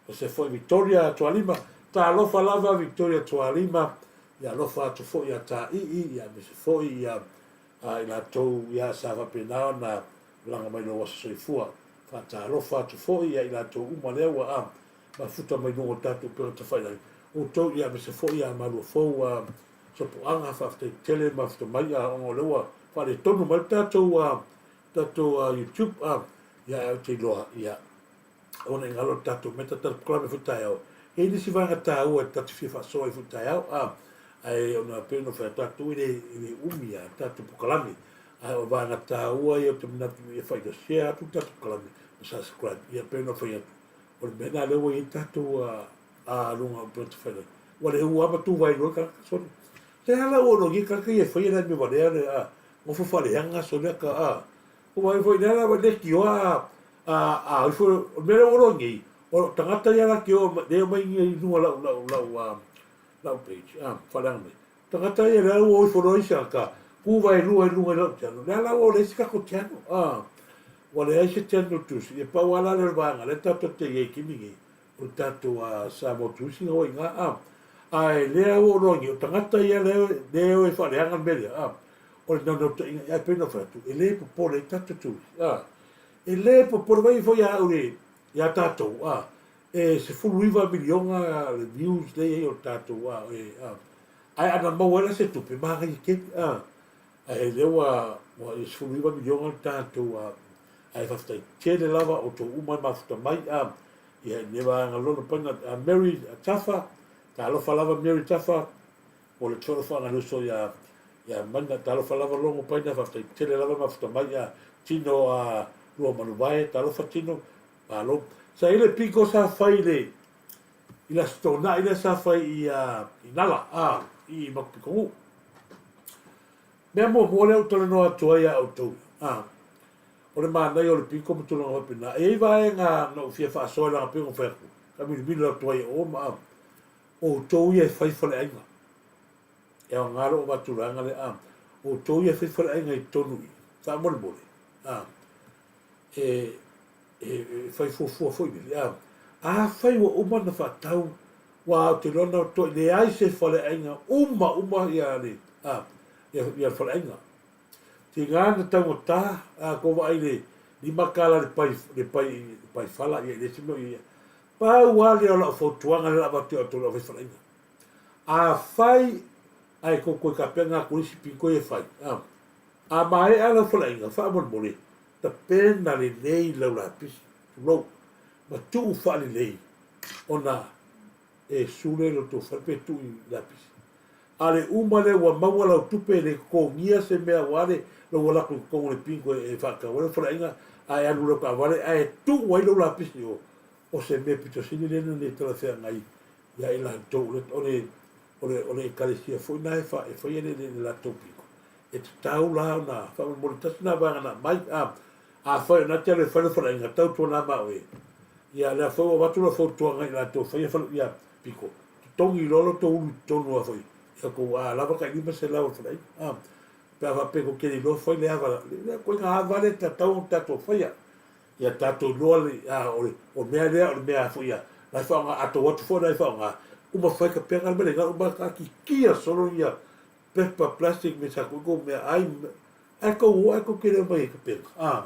o se foi Victoria Tualima talofa lava Victoria Tualima ia alofa atu foi ia Taii ia aemaise foi ia i latou ia sa faapena ona Malaga mai lou aso soifua. Faatalofa atu foi ia i latou uma lea ua a mafuta mai luga o tatou upega tafailagi. Outou ia aemaise foi ia Maluafou a Sopoaga faafetai tele mafuta mai a ona o lea ua faaletonu mai le tatou a tatou a YouTube a ia ae ou te iloa ia aua ne i galo le tatou mea tatou polokalame foi taeao. E i ai nisi vaega taua e ta te fia faasoa ai foi taeao a ae ona pei ona fai atu tatou e le umi a tatou polokalame. Ae o vaega taua ia ou te manatu ia fai share atu le tatou polokalame ma subscribe ia pei ona fai atu o le mea lena lea ua i ai tatou a luga o upega tafailagi ua le ua ma tu vaelua le tagata sole se ala ua ono tagata ia e faia le mea valea le a nofo faaleaga sole aka a ua ai foi le ala le tioa a a ifo o le mea lea ua ono nei o tagata ia la tioa le mai i luga lau lau lau lau page a faaleaga mai Tagata ia lea ua o ifo loa isi aka ku vaelua i luga i lau channel. Lea la ua o leai se tatou channel. Ah, ua leai se channel tusi. Ia pau lava la lea o le vaega lea tatou te i ai i taimi nei, o le tatou Samoa Tusi na ua i ina. Ah, ae lea ua ou iloa nei, o tagata ia lea lea e o e faaleaga le mea lea. Ah, o le naunautaiga, ae pei ona fai atu, e le popole ai tatou tusi. Ah, e le popole mai foi ia au ia tatou. Ah, E 19 miliona le views lea i ai o le tatou a e a ae ana maua ai la se tupe manaia tele a ae lea ua ua e 19 miliona le tatou a ae faafetai tele lava outou uma e mafuta mai a ia i lenei vaega lona paina a Mary Tafa talofa lava Mary Tafa mo le fealofaaga le uso ia ia Maina talofa lava Logo Paina faafetai tele lava mafuta mai a Tino a Luamanuvae talofa Tino Malo. Sa i ai le piko sa fai i le i le Aso Toonai lea sa fai i i Nala, a, i Makupikonuu. Mea muamua lea ou talanoa atu ai ia outou, a, o le manaia o le piko ma tulaga faapena. E i ai vaega na ou fia faasoa leaga pei ona fai atu, taamilomilo atu ai e o ma a, outou ia e fai faleaiga. E aoga lou avatu vaega lea, a, outou ia e fai faleaiga i totonu i i, faamolemole, a, e, e fai fuafua foi lele. A, afai ua uma ona faatau, ua ou te iloa na toe leai se faleaiga uma uma ia le, a, ia, ia le faleaiga. Tiga na taugata, a ko vaai le $5 le pai, le pai, le pai fala, ia i le isi mea o ia. Pau lava lea o lau fautuaga lea o le a avatu ia outou le aufai faleaiga. Afai ae tou toe tapena atu isi pito ia e fai, a, a maea lau faleaiga, faamolemole, Tapena lelei lau lapisi, tulou, ma tuu faalelei ona e sule lo tou fale pe tuu i lapisi. A le uma lea ua maua lau tupe e le totogia se mea aua le lou alu atu i totonu o le bingo e faatau ai lau faleaiga ae alu i lau taavale ae tuu ai lau lapisi i o, o se mea pito sili lea na le talafeagai ia i latou o le o le ekalesia foi na e faia le latou bingo. E tatau la ona faamolemole tasi na vaega na aumai. A, afai o na te alu e fai lau faleaiga, tautuana ma oe. Ia, lea foi ua avatu lau fautuaga i latou e faia fale, ia, piko, totogi loa lo tou ulu i totonu a foi, ia tou, a lava tai 500 o le faleaiga. A, pe a faapea tou te le iloa fai le ava, le koiga ava lea e tatau ona tatou faia. Ia tatou iloa le, a, o le, o mea lea o le mea foi ia, la e faaaoga, a tou atu foi la e faaaoga, uma fai ka pega le mea le uma taatitia solo ia pepa plastic me sa kou mea ai ae kou o ae kou te le omai ai ka pega a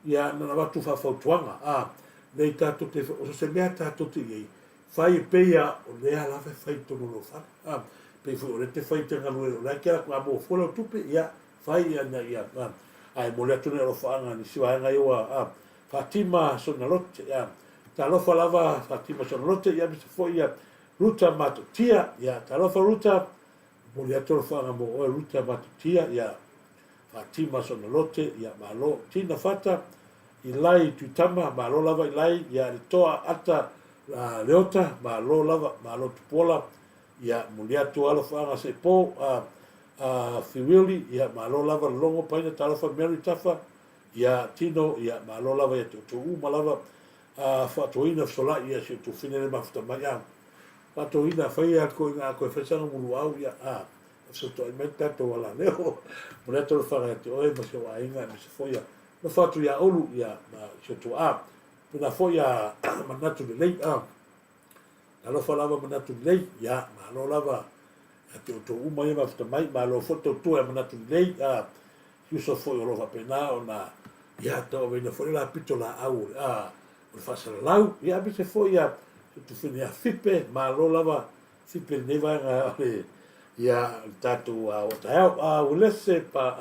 ia na avatu faafautuaga a nei tatou te o se mea tatou te i ai fai e pei a o lea lava e fai i totonu o lou fale a pei foi o lea te fai te galue o lea ke ala a maua fua lau tupe ia fai ia na ia a ae momoli atu nei alofaaga nisi vaega ia ua a Fatima Sonalote ia talofa lava Fatima Sonalote ia aemaise foi ia Ruta Matotia ia talofa Ruta Momoli atu alofaga mo oe Ruta Matutia ia Fatima Sonalote ia malo Tina Fata Ilai Tuitama malo lava Ilai ia le toa Ata Leota malo lava malo Tupuola ia momoli atu alofaga Sepo a a Fiwili ia malo lava Logo Paina talofa Mary Tafa ia Tino ia malo lava ia te outou uma lava a faatoina fesolai ia si outou fine le mafuta mai a Faatoina, fai a koe nga koe fai sanga muluau ia a fesotoai mai le tatou alaleo. Momoli atu alofaga ia te oe ma si ou aiga aemaise foi ia nofo atu ia Ulu ia ma si ou tuaa. Pena foi ia manatu lelei a talofa lava manatu lelei ia malo lava ia te outou uma ia mafuta mai malo foi tautua ia manatu lelei a si uso foi o lo o faapena ona ia tauaveina foi le lapito laau a o le faasalalau, ia aemaise foi ia tufine ia Fipe, malo lava Fipe i lenei vaega o le ia le tatou o taeao. A Uelese pa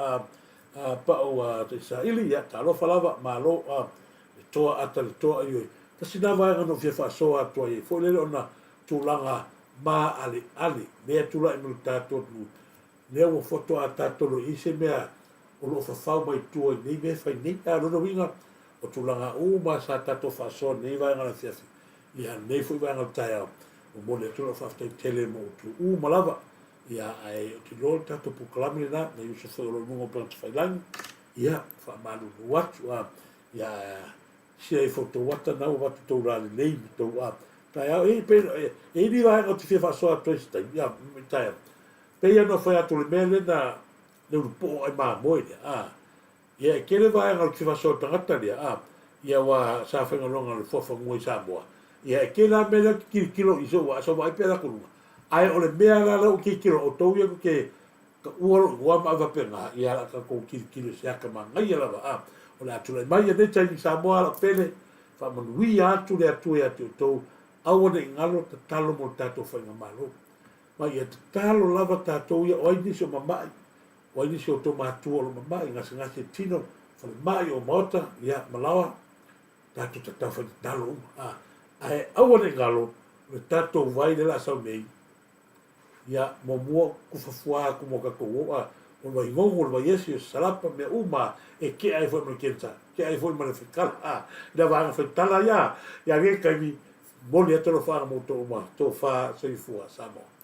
a pau a Taisaili, ia talofa lava, malo a le toa ata le toa ioe. Tasi na vaega na ou fia faasoa atu ai foi lele ona tulaga maaleale lea e tulai mai le tatou atunuu, lea ua faatoa tatou le i ai se mea. o lo o fafau mai tua i nei mea e fai nei. A o lona uiga, o tulaga uma sa tatou faasoa i lenei vaega o le afiafi, ia lenei foi vaega o le taeao, momoli atu lau faafetai tele mo outou uma lava. Ia, ae ou te iloa o le tatou polokalame lena, nai uso foi o lo o i luga o upega tafailagi, ia, faamalulu atu, a, ia, sia ifo tou ata na ua avatu tou lalelei ma tou a, taeao, e, pe, e, e i ai ni vaega ou te fia faasoa atu ai se taimi, ia, taeao. Pei lava ona fai atu o le mea lea na, le ulupoo ai mamoe lea, a, ia e tele vaega o le faasoa tagata lea, a, ia aua sa faigaluega le fuafanua i Samoa, ia e tele lava mea lea ou te tilotilo i sou sau vaai pea la luga, ae o le mea la lea ou tilotilo outou ia tou te taua lou igoa ma faapena, ia la tatou tilotilo i se ata manaia lava, a, o le a tulai mai i lenei taimi Samoa lau pele, faamanuia atu le Atua ia te outou, aua ne i galo tatalo mo le tatou faigamalo. Ma ia tatalo lava tatou ia, o ai nisi o mama'i, o ai nisi o outou matua o lo o mama'i, gasegase tino, falemai o maota, ia, malaoa, tatou tatau fai tatalo uma. A, ae aua ne i galo, o le tatou vai lea o le a sau nei, ia, muamua tufafua atu mo tatou o, a, o le Vaimogo, o le Vaiesi, o Salapa, mea uma e tea ai foi ma le kensa, tea ai foi ma le faitala, a, i la vaega faitala ia, ia nei taimi, Momoli atu alofaaga mo outou uma, tofa soifua Samoa.